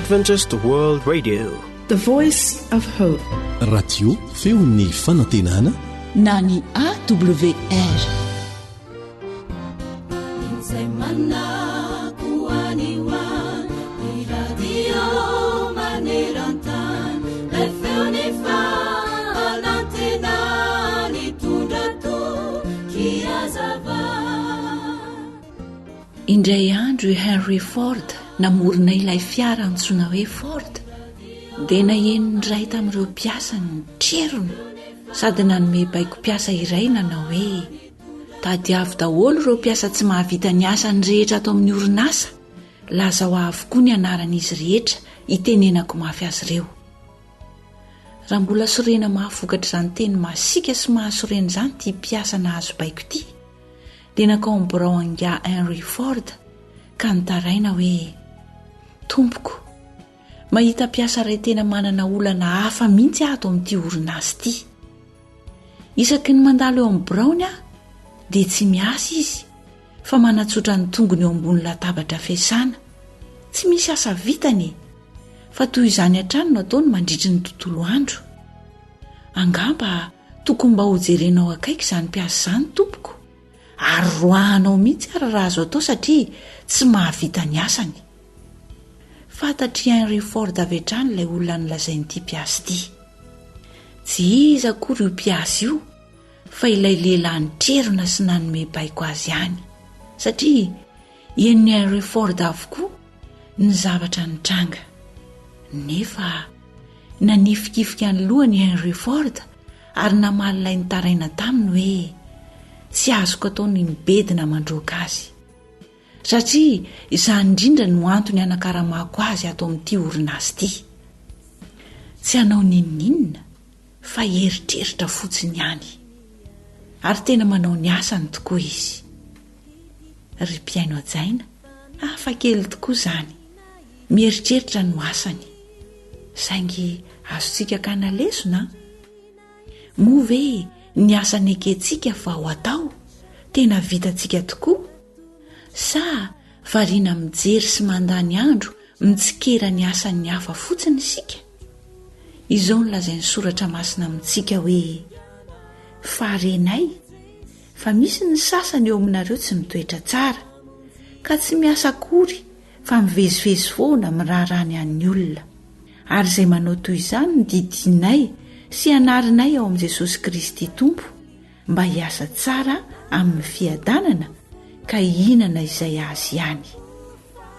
Adventist World Radio. The Voice of Hope. Radio feon'ny fanantenana na ny AWR. Izay manako any ho any, ny radio maneran-tany, ilay feon'ny fanantenana nitondra toky hazava. Indray andro i Henry Ford namorona ilay fiara antsoina hoe Ford dia naheno ny iray tamin'ireo mpiasany nitrerona sady nanome baiko mpiasa iray nanao hoe, Tadiavo daholo ireo mpiasa tsy mahavita ny asany rehetra ato amin'ny orinasa, lazao ahy avokoa ny anaran'izy rehetra hitenenako mafy azy ireo. Raha mbola sorena mafy vokatr'izany teny masiaka sy mahasorena izany ity mpiasa nahazo baiko ity, dia nankao amin'ny birao an'ingahy Henry Ford ka nitaraina hoe, Tompoko, mahita mpiasa iray tena manana olana hafa mihitsy aho ato amin'ity orinasa ity. Isaky ny mandalo eo amin'ny biraony aho dia tsy miasa izy fa manatsotra ny tongony eo ambony latabatra fiasana. Tsy misy asa vitany e! Fa toy izany hatrany no ataony mandritry ny tontolo andro. Angamba tokony mba hojerenao akaiky izany mpiasa izany tompoko, ary roahanao mihitsy ary raha azo atao satria tsy mahavita ny asany. Fantatr'i Henry Ford avy hatrany ilay olona nolazain'ity mpiasa ity. Tsy iza akory io mpiasa io fa ilay lehilahy nitrerona sy nanome baiko azy ihany, satria henon'i Henry Ford avokoa ny zavatra nitranga. Nefa nanifikifika ny lohany i Henry Ford ary namaly ilay nitaraina taminy hoe, Tsy azoko atao ny mibedina mandroaka azy. Satria izany indrindra no antony hanakaramako azy ato amin'ity orinasa ity. Tsy hanao n'inon'inona fa hieritreritra fotsiny ihany. Ary tena manao ny asany tokoa izy. Ry mpihaino hajaina, hafa kely tokoa izany. Mieritreritra no asany. Saingy azontsika akana lesona an! Moa ve ny asa nekentsika vao atao tena vitantsika tokoa? Sa variana mijery sy mandany andro mitsikera ny asan'ny hafa fotsiny isika? Izao no lazain'ny Soratra Masina amintsika hoe, Fa renay fa misy ny sasany eo aminareo tsy mitoetra tsara, ka tsy miasa akory fa mivezivezy foana miraharaha ny an'ny olona. Ary izay manao toy izany no didianay sy anarinay ao amin'i Jesosy Kristy Tompo mba hiasa tsara amin'ny fiadanana ka hihinana izay azy ihany.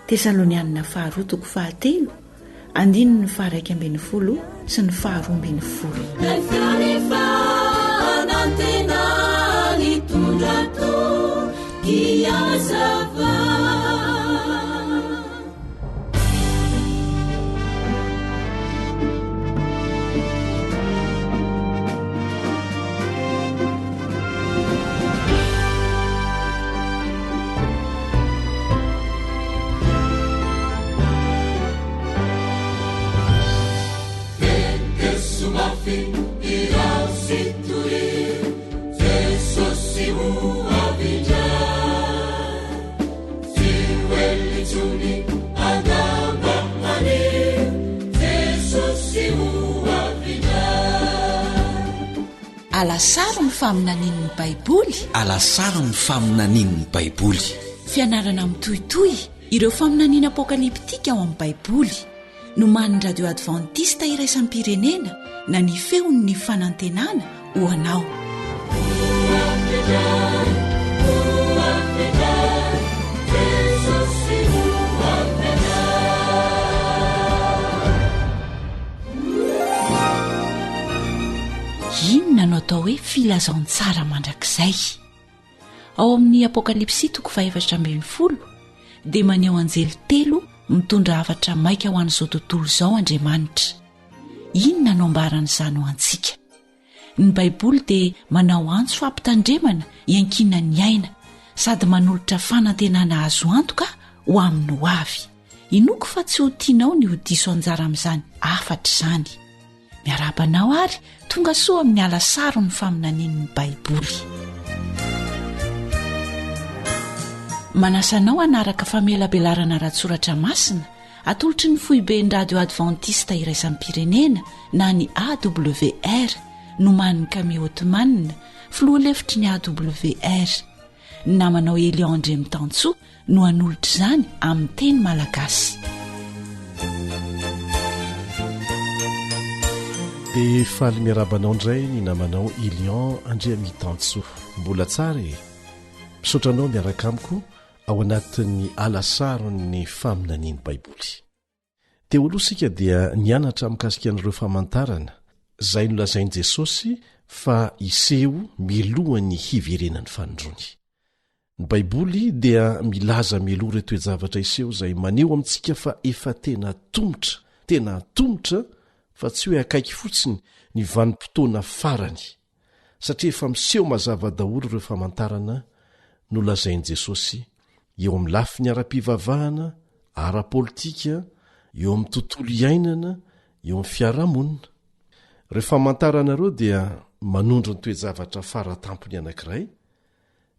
Tesalonianina faharoa toko fahatelo andininy faha-11 sy ny faha-12. Ilay feon'ny fanantenana nitondra toky hazava. Alasaro ny faminanian'ny Baiboly. Alasaro ny faminanian'ny Baiboly. Fianarana mitohitohy ireo faminaniana apokalyptika ao amin'ny Baiboly. Nomanin'ny Radio Advantista Iraisam-pirenena na ny Feon'ny Fanantenana ho anao. Inona no atao hoe filazantsara mandrakizay? Ao amin'ny Apokalypsy toko faha-14 dia maneho anjely telo mitondra hafatra maika ho an'izao tontolo izao Andriamanitra. Inona no ambaran'izany ho antsika? Ny Baiboly dia manao antso fampitandremana iankinan'ny aina sady manolotra fanantenana azo antoka ho amin'ny hoavy. Inoako fa tsy ho tianao ny ho diso anjara amin'izany hafatra izany. Miarahaba anao ary tonga soa amin'ny alasaron'ny faminanian'ny Baiboly. Manasa anao hanaraka famelabelarana ara-tsoratra masina. Atolotry ny foiben'ny Radio Advantista Iraisam-pirenena na ny AWR, nomanin'i Kami Othman, filoha lefitry ny AWR. Ny namanao Elion Andriamitansoa no hanolotra izany amin'ny teny malagasy. Dia faly miarahaba anao indray ny namanao Elion Andriamitansoa. Mbola tsara e! Misaotra anao miaraka amiko ao anatin'ny alasaron'ny faminanian'ny Baiboly. Teo aloha isika dia nianatra mikasika an'ireo famantarana izay nolazain'i Jesosy fa hiseho mialohan'ny hiverenany fanindroany. Ny Baiboly dia milaza mialoha ireo toe-javatra hiseho izay maneho amintsika fa efa tena antomotra, tena antomotra fa tsy hoe akaiky fotsiny ny vanim-potoana farany. Satria efa miseho mazava daholo ireo famantarana nolazain'i Jesosy eo amin'ny lafiny ara-pivavahana, ara-politika, eo amin'ny tontolo iainana, eo amin'ny fiarahamonina. Ireo famantarana ireo dia manondro ny toe-javatra fara tampony anankiray,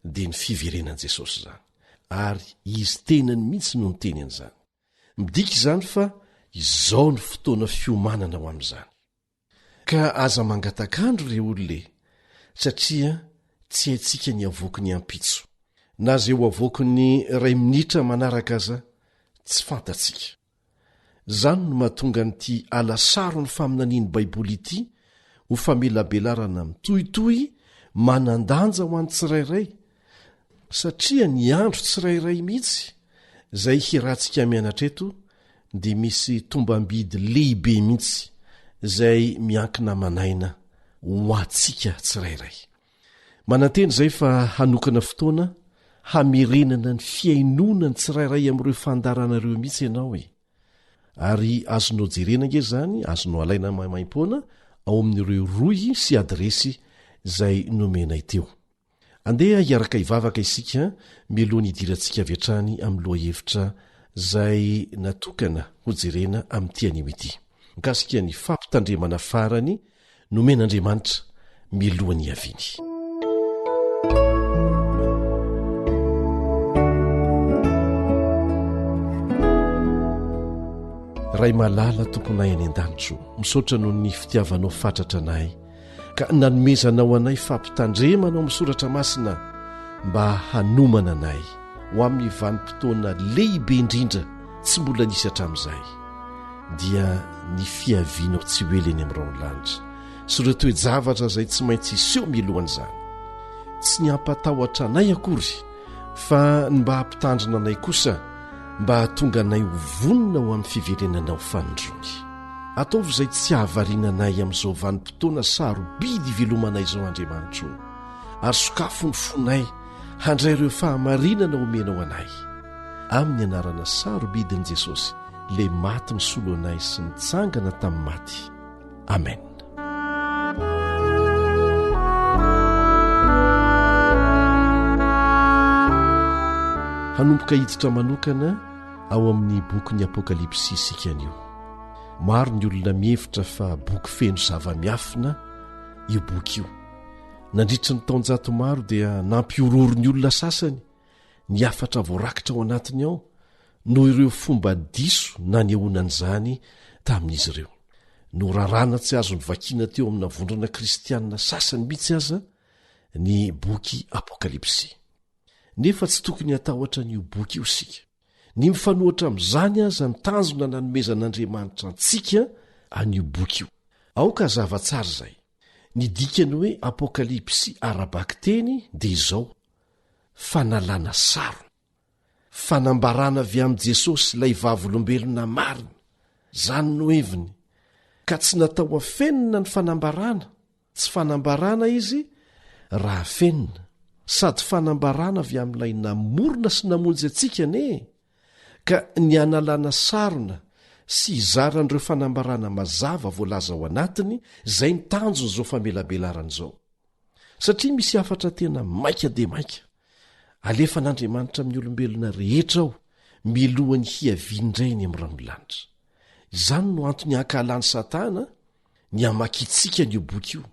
dia ny fiverenan'i Jesosy izany. Ary Izy tenany mihitsy no niteny an'izany. Midika izany fa izao ny fotoana fiomanana ho amin'izany. Ka aza mangatak'andro re olona e! Satria tsy haintsika ny havoaky ny ampitso. Na izay ho avoaky ny iray minitra manaraka aza tsy fantatsika. Izany no mahatonga an'ity alasaron'ny faminanian'ny Baiboly ity ho famelabelarana mitohitohy manan-danja ho an'ny tsirairay, satria ny andro tsirairay mihitsy izay hiarahantsika mianatra eto dia misy tombam-bidy lehibe mihitsy izay miankina aman'aina ho antsika tsirairay. Manantena izay fa hanokana fotoana hamerenana ny fihainoana ny tsirairay amin'ireo fandaharana ireo mihitsy ianao e. Ary azonao jerena ange izany, azonao alaina maimaimpoana ao amin'ireo rohy sy adiresy izay nomenay teo. Andeha hiaraka hivavaka isika mialoha ny hidirantsika avy hatrany amin'ny lohahevitra izay natokana hojerena amin'ity anio ity, mikasika ny fampitandremana farany nomen'Andriamanitra mialoha ny hiaviany. Ray malala Tomponay any an-danitro, misaotra noho ny fitiavanao fatratra anay. ka nanomezanao anay fampitandremana ao amin'ny soratra masina mba hanomana anay ho amin'ny vanim-potoana lehibe indrindra tsy mbola nisy hatramin'izay dia ny fiavianao tsy ho ela eny amin'ny rahon'ny lanitra sy ireo toe-javatra izay tsy maintsy hiseho mialohan'izany tsy ny hampatahotra anay akory fa ny mba hampitandrina anay kosa mba hahatonga anay ho vonona ho amin'ny fiverenanao fanindroany Ataovy izay tsy hahavariana anay amin'izao vanim-potoana sarobidy ivelomanay izao, Andriamanitra o, ary sokafo ny fonay handray ireo fahamarinana omenao anay. Amin'ny anarana sarobidin'i Jesosy, ilay maty nisolo anay sy nitsangana tamin'ny maty. Amen. Hanomboka hiditra manokana ao amin'ny bokin'ny Apokalypsy isika anio. Maro ny olona mihevitra fa boky feno zava-miafina io boky io. Nandritry ny taonjato maro dia nampihorohoro ny olona sasany ny hafatra voarakitra ao anatiny ao noho ireo fomba diso nanehoana an'izany tamin'izy ireo. Norarana tsy azo novakiana teo amina vondrona kristianina sasany mihitsy aza ny boky Apokalypsy. Nefa tsy tokony hatahotra an'io boky io isika. Ny mifanohitra amin'izany aza ny tanjona nanomezan'Andriamanitra antsika an'io boky io. Aoka hazava tsara izay. Ny dikan'ny hoe apokalypsy ara-bakiteny dia izao, fanalana sarona. Fanambarana avy amin'i Jesosy ilay vavolombelona marina. Izany no heviny. Ka tsy natao hafenina ny fanambarana, Tsy fanambarana izy raha afenina, sady fanambarana avy amin'ilay namorona sy namonjy antsika anie e! Ka ny hanalana sarona sy hizaran'ireo fanambarana mazava voalaza ao anatiny, izay ny tanjon'izao famelabelarana izao. Satria misy hafatra tena maika dia maika, alefan'Andriamanitra amin'ny olombelona rehetra ao milohan'ny hiaviany indray eny amin'ny rahon'ny lanitra. Izany no antony ankahalan'i Satana ny hamakintsika an'io boky io,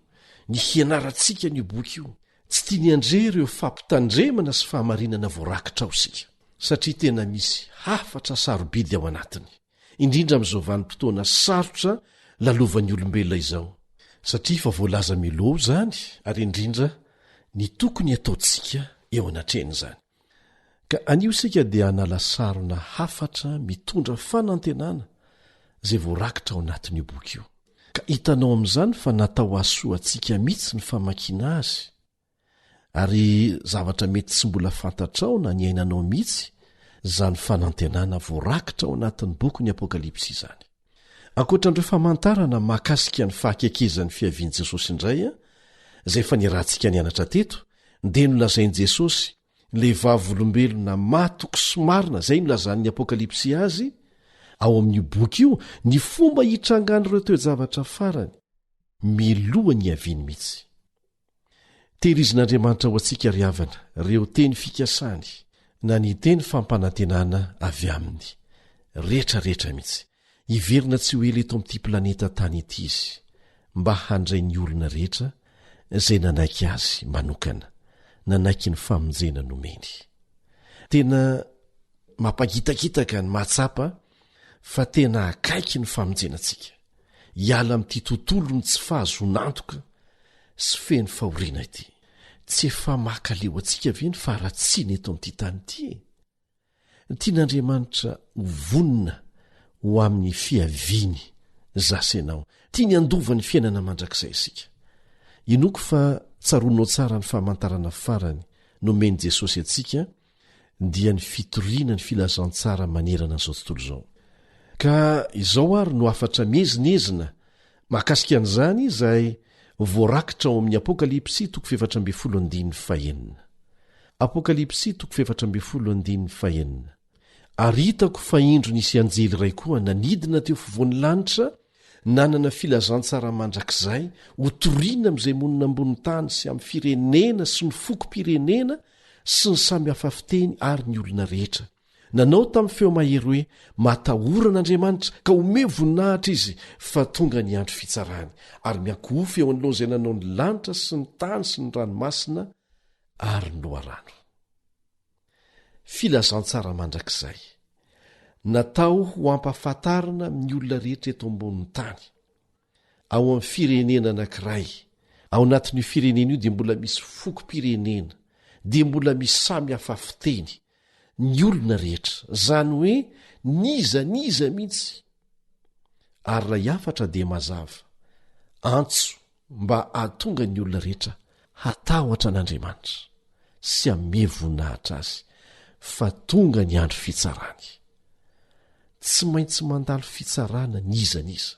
ny hianarantsika an'io boky io. Tsy tiany handre ireo fampitandremana sy fahamarinana voarakitra ao isika, satria tena misy hafatra sarobidy ao anatiny. indrindra amin'izao vanim-potoana sarotra lalovan'ny olombelona izao. Satria efa voalaza mialoha izany, ary indrindra ny tokony hataontsika eo anatrehan'izany. Ka anio isika dia hanala sarona hafatra mitondra fanantenana izay voarakitra ao anatin'io boky io. Ka hitanao amin'izany fa natao hahasoa antsika mihitsy ny famakiana azy, ary zavatra mety tsy mbola fantatrao na niainanao mihitsy izany fanantenana voarakitra ao anatin'ny bokin'ny Apokalypsy izany. Ankoatra an'ireo famantarana mahakasika ny fahakekezan'ny fiavian'i Jesosy indray, izay efa niarahantsika nianatra teto, dia nolazain'i Jesosy, ilay vavolombelona matoky sy marina, izay nolazan'ny Apokalypsy azy, ao amin'io boky io, ny fomba hitrangan'ireo toe-javatra farany, miloha ny hiaviany mihitsy. Tehirizin'Andriamanitra ho antsika ry havana ireo teny fikasany na ny teny fampanantenana avy aminy. Rehetra rehetra mihitsy. Hiverina tsy ho ela eto amin'ity planeta tany ity izy mba handray ny olona rehetra izay nanaiky azy manokana, nanaiky ny famonjena nomeny. Tena mampangitakitaka ny mahatsapa fa tena akaiky ny famonjena antsika. Hiala amin'ity tontolon'ny tsy fahazoan'antoka sy feno fahoriana ity. Tsy efa makaleo antsika ve ny faharatsiana eto amin'ity tany ity e? Tian'Andriamanitra ho vonona ho amin'ny fiaviany za sy ianao. Tiany handova ny fiainana mandrakizay isika. Inoako fa tsaroanao tsara ny famantarana farany nomen'i Jesosy antsika dia ny fitoriana ny filazantsara manerana an'izao tontolo izao. Ka izao ary no hafatra miezinezina mahakasika an'izany izay voarakitra ao amin'ny Apokalypsy toko 14 andininy fahenina. Apokalypsy toko 14 andininy fahenina. Ary hitako fa indro nisy anjely iray koa nanidina teo afovoan'ny lanitra nanana filazantsara mandrakizay hotorina amin'izay monina ambonin'ny tany sy amin'ny firenena sy ny fokom-pirenena sy ny samy hafa fiteny ary ny olona rehetra. Nanao tamin'ny feo mahery hoe, Matahora an'Andriamanitra, ka omeo voninahitra Izy, fa tonga ny andro fitsarany, ary miankohofy eo anoloan'izay nanao ny lanitra sy ny tany sy ny ranomasina ary ny loharano. Filazantsara mandrakizay. Natao ho ampahafantarina amin'ny olona rehetra eto ambonin'ny tany. Ao amin'ny firenena anankiray, ao anatin'io firenena io dia mbola misy fokom-pirenena, dia mbola misy samy hafa fiteny, ny olona rehetra, izany hoe n'iza n'iza mihitsy. Ary ilay hafatra dia mazava, antso mba hahatonga ny olona rehetra hatahotra an'Andriamanitra sy hanome voninahitra azy fa tonga ny andro fitsarany. Tsy maintsy mandalo fitsarana n'iza n'iza.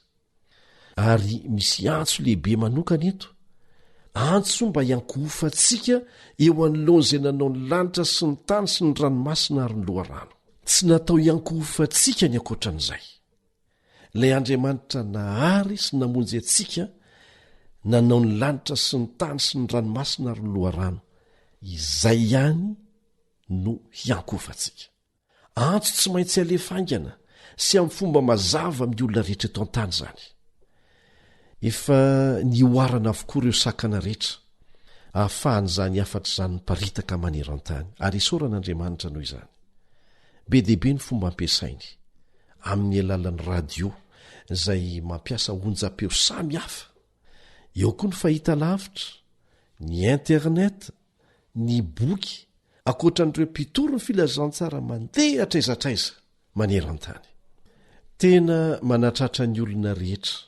Ary misy antso lehibe manokana eto, antso mba hiankohofantsika eo anoloan'izay nanao ny lanitra sy ny tany sy ny ranomasina ary ny loharano. Tsy natao hiankohofantsika ny ankoatran'izay. Ilay Andriamanitra nahary sy namonjy antsika, nanao ny lanitra sy ny tany sy ny ranomasina ary ny loharano, izay ihany no hiankohofantsika. Antso tsy maintsy alefa haingana sy amin'ny fomba mazava amin'ny olona rehetra eto an-tany izany. Efa nihoarana avokoa ireo sakana rehetra ahafahan'izany hafatra izany miparitaka maneran-tany, ary isaorana Andriamanitra noho izany. Be dia be ny fomba ampiasainy, amin'ny alalan'ny radio izay mampiasa onjam-peo samy hafa. Eo koa ny fahitalavitra, ny internet, ny boky, ankoatra an'ireo mpitory ny filazantsara mandeha hatraiza hatraiza maneran-tany. Tena manatratra ny olona rehetra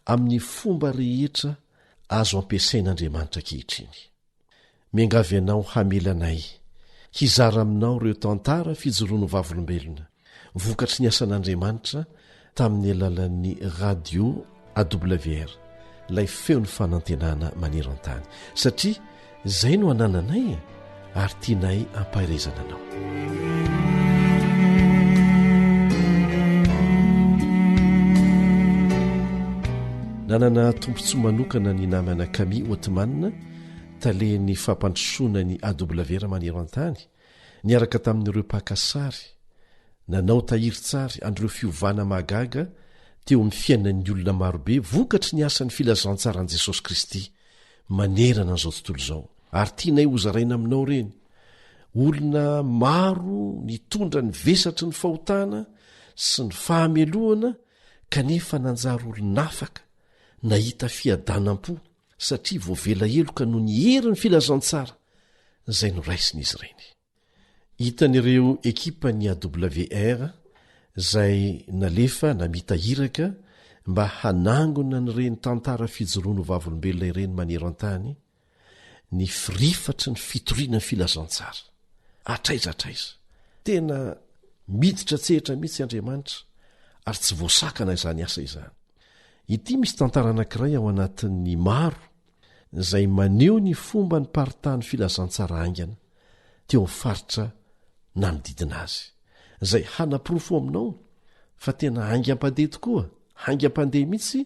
amin'ny fomba rehetra azo ampiasain'Andriamanitra ankehitriny. Miangavy anao hamela anay hizara aminao ireo tantara fijoroan'ny vavolombelona vokatry ny asan'Andriamanitra tamin'ny alalan'ny radio AWR, ilay feon'ny fanantenana maneran-tany, satria izay no anananay e, ary tianay ampaherezana anao. Nanana tombontsoa manokana ny namana Camille Othman, talen'ny fampandrosoana ny AWR maneran-tany, niaraka tamin'ireo mpaka sary, nanao tahirin-tsary an'ireo fiovana mahagaga teo amin'ny fiainan'ny olona marobe vokatry ny asan'ny filazantsaran'i Jesosy Kristy manerana an'izao tontolo izao. Ary tianay hozaraina aminao ireny. Olona maro nitondra ny vesatry ny fahotana. sy ny fahamelohana kanefa nanjary olon'afaka, nahita fiadanam-po satria voavela heloka noho ny herin'ny filazantsara izay noraisin'izy ireny. Hitan'ireo ekipan'ny AWR izay nalefa namita iraka mba hanangona an'ireny tantara fijoroana ho vavolombelona ireny maneran-tany ny firifatry ny fitoriana ny filazantsara. Hatraiza hatraiza. Tena miditra an-tsehatra mihitsy Andriamanitra ary tsy voasakana izany asa izany. Ity misy tantara anankiray ao anatin'ny maro izay maneho ny fomba niparitahan'ny filazantsara haingana teo amin'ny faritra nanodidina azy, izay hanaporofo aminao fa tena haingam-pandeha tokoa, haingam-pandeha mihitsy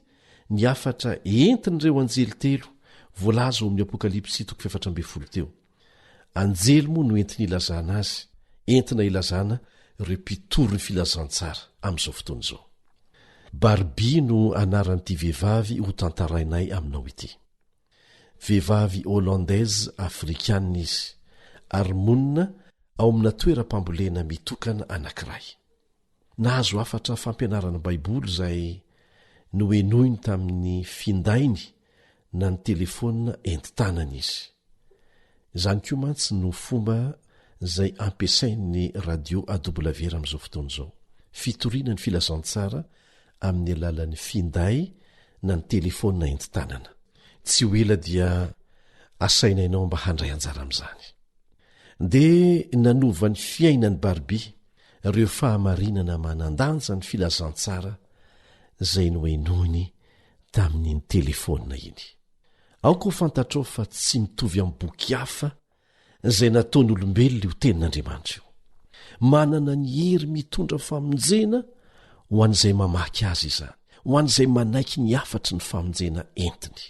ny hafatra entin'ireo anjely telo voalaza ao amin'ny Apokalypsy toko fahefatra ambin'ny folo teo. Anjely moa no entiny ilazana azy, entina ilazana ireo mpitory ny filazantsara amin'izao fotoana izao. Barbie no anaran'ity vehivavy hotantarainay aminao ity. Vehivavy Hollandaise afrikana izy ary monina ao amina toeram-pambolena mitokana anankiray. Nahazo hafatra fampianarana Baiboly izay nohenoiny tamin'ny findainy na ny telefaonina entin-tanany izy. Izany koa mantsy no fomba izay ampiasain'ny radio AWR amin'izao fotoana izao, fitoriana ny filazantsara amin'ny alalan'ny finday na ny telefaonina entin-tanana. Tsy ho ela dia asaina ianao mba handray anjara amin'izany. Dia nanova ny fiainan'i Barbie ireo fahamarinana manan-danja ny filazantsara izay nohenoiny tamin'iny telefaonina iny. Aoka ho fantatrao fa tsy mitovy amin'ny boky hafa izay nataon'olombelona io Tenin'Andriamanitra io. Manana ny hery mitondra famonjena ho an'izay mamaky azy izany, ho an'izay manaiky ny hafatry ny famonjena entiny.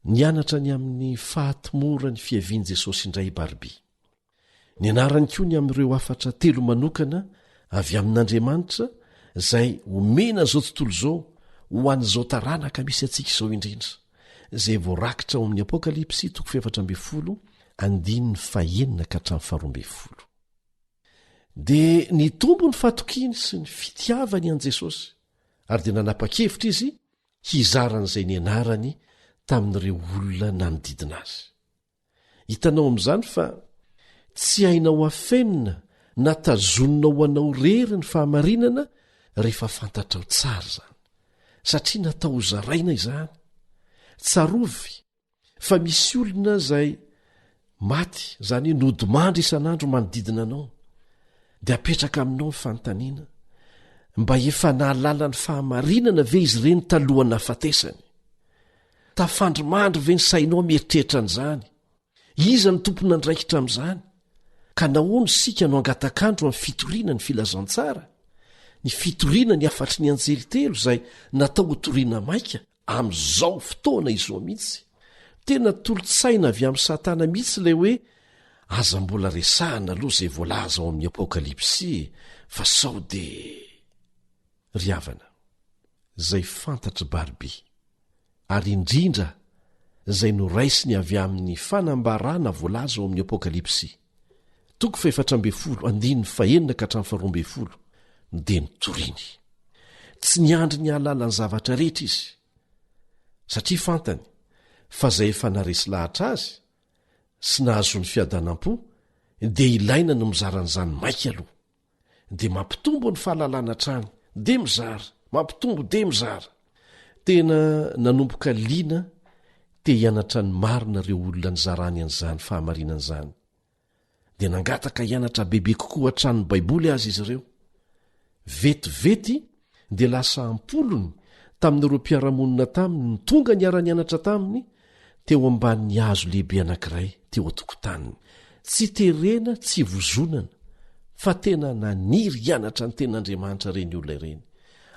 Nianatra ny amin'ny fahatimoran'ny fiavian'i Jesosy indray i Barbie. Nianarany koa ny amin'ireo hafatra telo manokana avy amin'Andriamanitra izay omena izao tontolo izao ho an'izao taranaka misy antsika izao indrindra, izay voarakitra ao amin'ny Apokalypsy toko 14 andininy fahenina ka hatramin'ny 12. Dia nitombo ny fatokiany sy ny fitiavany an'i Jesosy, ary dia nanapa-kevitra izy hizara an'izay nianarany tamin'ireo olona nanodidina azy. Hitanao amin'izany fa tsy hainao afenina na tazoninao ho anao irery ny fahamarinana rehefa fantatrao tsara izany, satria natao hozaraina izany. Tsarovy fa misy olona izay maty, izany hoe nodimandry isan'andro manodidina anao, dia apetraka aminao ny fanontaniana, mba efa nahalala ny fahamarinana ve izy ireny talohan'ny nahafatesany? Tafandrimandry ve ny sainao mieritreritra an'izany? Iza no tompon'andraikitra amin'izany? Ka nahoana isika no angatak'andro amin'ny fitoriana ny filazantsara? Ny fitoriana ny hafatry ny anjely telo izay natao hotoriana maika amin'izao fotoana izao mihitsy. Tena tolo-tsaina avy amin'i Satana mihitsy ilay hoe aza mbola resahana aloha izay voalaza ao amin'ny Apokalypsy fa sao dia. Ry havana, izay fantatr'i Barbie, ary indrindra izay noraisiny avy amin'ny fanambarana voalaza ao amin'ny Apokalypsy, toko fahefatra ambin'ny folo, andininy fahenina ka hatramin'ny faharoa ambin'ny folo, dia notoriny. Tsy niandry ny hahalala ny zavatra rehetra izy, satria fantany fa izay efa naharesy lahatra azy sy nahazoany fiadanam-po dia ilaina ny mizara an'izany maika aloha. dia mampitombo ny fahalalana hatrany, dia mizara, mampitombo dia mizara. Tena nanomboka liana te hianatra ny marina ireo olona nizarany an'izany fahamarinana izany. Dia nangataka hianatra bebe kokoa hatrany ny Baiboly aza izy ireo. Vetivety dia lasa am-polony tamin'ireo mpiara-monina taminy no tonga niara-nianatra taminy teo ambanin'ny hazo lehibe anankiray teo an-tokotaniny. Tsy terena, tsy vozonana, fa tena naniry hianatra ny Tenin'Andriamanitra ireny olona ireny.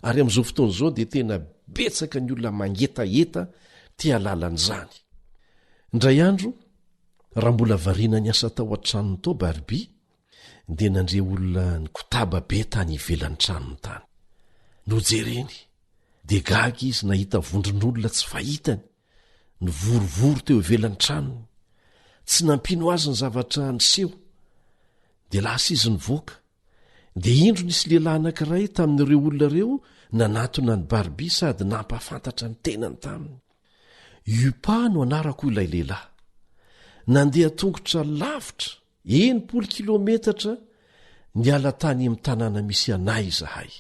Ary amin'izao fotoana izao dia tena betsaka ny olona mangetaheta te hahalala an'izany. Indray andro, raha mbola variana niasa tao an-tranony tao Barbie, dia nandre olona nikotaba be tany ivelan'ny tranony tany. Nojereny, dia gaga izy nahita vondron'olona tsy fahitany, nivorivory teo ivelan'ny tranony. Tsy nampino azy ny zavatra niseho. Dia lasa izy nivoaka. Dia indro nisy lehilahy anankiray tamin'ireo olona ireo nanatona an'i Barbie sady nampahafantatra ny tenany taminy. Yupa no anarako hoy ilay lehilahy. Nandeha tongotra lavitra, 60 kilometatra, niala tany amin'ny tanàna misy anay izahay.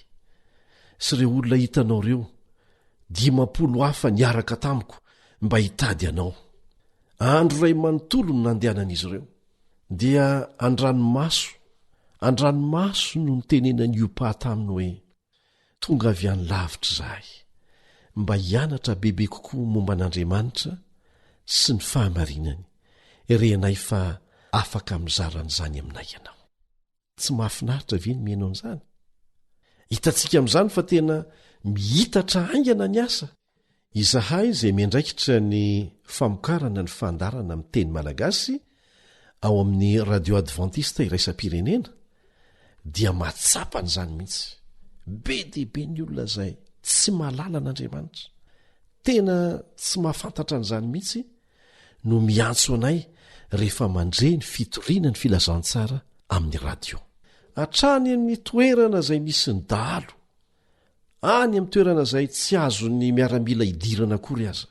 Sy ireo olona hitanao ireo, 50 hafa niaraka tamiko mba hitady anao. Andro iray manontolo no nandehanan'izy ireo. Dia an-dranomaso, an-dranomaso no nitenenan'i Yupa taminy hoe, Tonga avy any lavitra izahay mba hianatra bebe kokoa momba an'Andriamanitra sy ny fahamarinany. Renay fa afaka mizara an'izany aminay ianao. Tsy mahafinaritra ve ny mihaino an'izany? Hitantsika amin'izany fa tena miitatra haingana ny asa. Izahay izay miandraikitra ny famokarana ny fandaharana amin'ny teny malagasy ao amin'ny Radio Adventiste Iraisam-pirenena dia mahatsapa an'izany mihitsy. Be dia be ny olona izay tsy mahalala an'Andriamanitra, tena tsy mahafantatra an'izany mihitsy no miantso anay rehefa mandre ny fitoriana ny filazantsara amin'ny radio. Hatrany amin'ny toerana izay misy ny dahalo, Any amin'ny toerana izay tsy azon'ny miaramila idirana akory aza,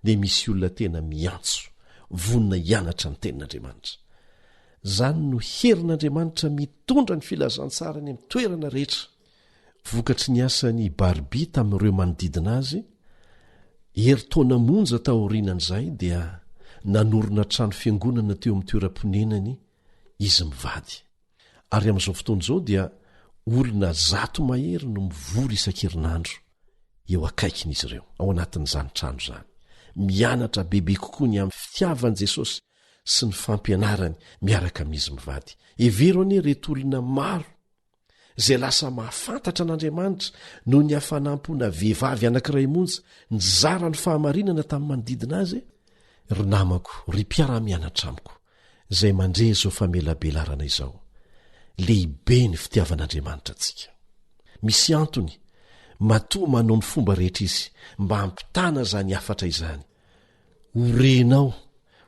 dia misy olona tena miantso, vonona hianatra ny Tenin'Andriamanitra. Izany no herin'Andriamanitra mitondra ny filazantsara any amin'ny toerana rehetra. Vokatry ny asan'i Barbie tamin'ireo manodidina azy, herintaona monja taorianan'izay dia nanorina trano fiangonana teo amin'ny toeram-ponenany izy mivady. Ary amin'izao fotoana izao dia olona zato mahery no mivory isan-kerinandro eo akaikin'izy ireo, ao anatin'izany trano izany. Mianatra bebe kokoa ny amin'ny fitiavan'i Jesosy sy ny fampianarany miaraka amin'izy mivady. Hevero anie ireto olona maro izay lasa mahafantatra an'Andriamanitra noho ny hafanam-pona vehivavy anankiray monja nizara ny fahamarinana tamin'ny manodidina azy e! Ry namako, ry mpiara-mianatra amiko, izay mandre izao famelabelarana izao, lehibe ny fitiavan'Andriamanitra antsika. Misy antony matoa manao ny fomba rehetra izy mba hampitana izany hafatra izany. Ho renao,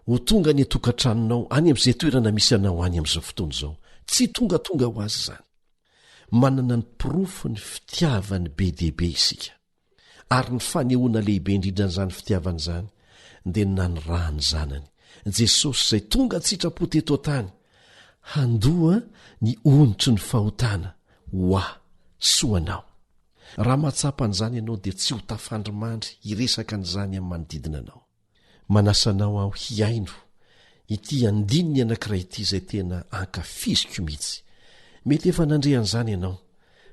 ho tonga any an-tokantranonao, any amin'izay toerana misy anao any amin'izao fotoana izao. Tsy tongatonga ho azy izany. Manana ny porofon'ny fitiavany be dia be isika. Ary ny fanehoana lehibe indrindra an'izany fitiavana izany dia ny nanirahan'ny Zanany, Jesosy izay tonga an-tsitrapo teto an-tany, handoa ny onitry ny fahotana ho ahy sy ho anao. Raha mahatsapa an'izany ianao dia tsy ho tafandrimandry hiresaka an'izany amin'ny manodidina anao. Manasa anao aho hihaino ity andininy anankiray ity izay tena ankafiziko mihitsy. Mety efa nandre an'izany ianao,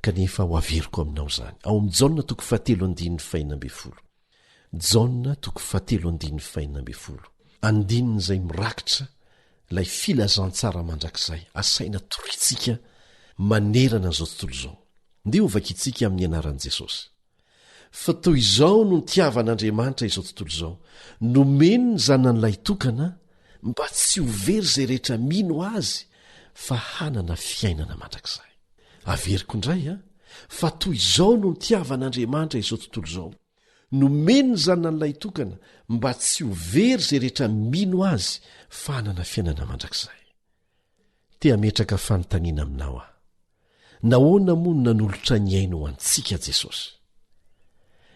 kanefa ho averiko aminao izany. Ao amin'ny Jaona toko fahatelo andininy 16. Jaona toko fahatelo andininy 16. Andininy izay mirakitra ilay filazantsara mandrakizay asaina torintsika manerana an'izao tontolo izao. Ndeha hovakintsika amin'ny anaran'i Jesosy. Fa toy izao no nitiavan'Andriamanitra izao tontolo izao, nomeny ny Zanany lahitokana mba tsy ho very izay rehetra mino Azy fa hanana fiainana mandrakizay. Averiko indray an, fa toy izao no nitiavan'Andriamanitra izao tontolo izao, nomeny ny Zanany lahitokana mba tsy ho very izay rehetra mino Azy fa hanana fiainana mandrakizay. Te hametraka fanontaniana aminao aho. Nahoana moa no nanolotra ny ainy ho antsika Jesosy?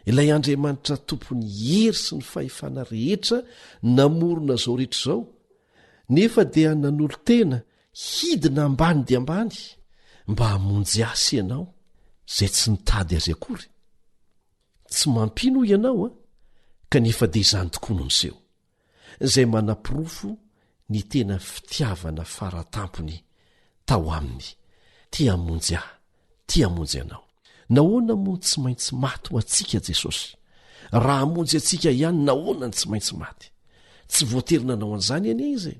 Ilay Andriamanitra tompon'ny hery sy ny fahefana rehetra namorona izao rehetra izao, nefa dia nanolo-tena hidina ambany dia ambany mba hamonjy ahy sy ianao, izay tsy nitady azy akory. Tsy mampino hoy ianao an, kanefa dia izany tokoa no niseho. izay manaporofo ny tena fitiavana faratampony tao aminy, Te hamonjy ahy, te hamonjy anao. Nahoana moa no tsy maintsy maty ho antsika Jesosy? Raha hamonjy antsika ihany, nahoana no tsy maintsy maty? Tsy voatery nanao an'izany anie izy e.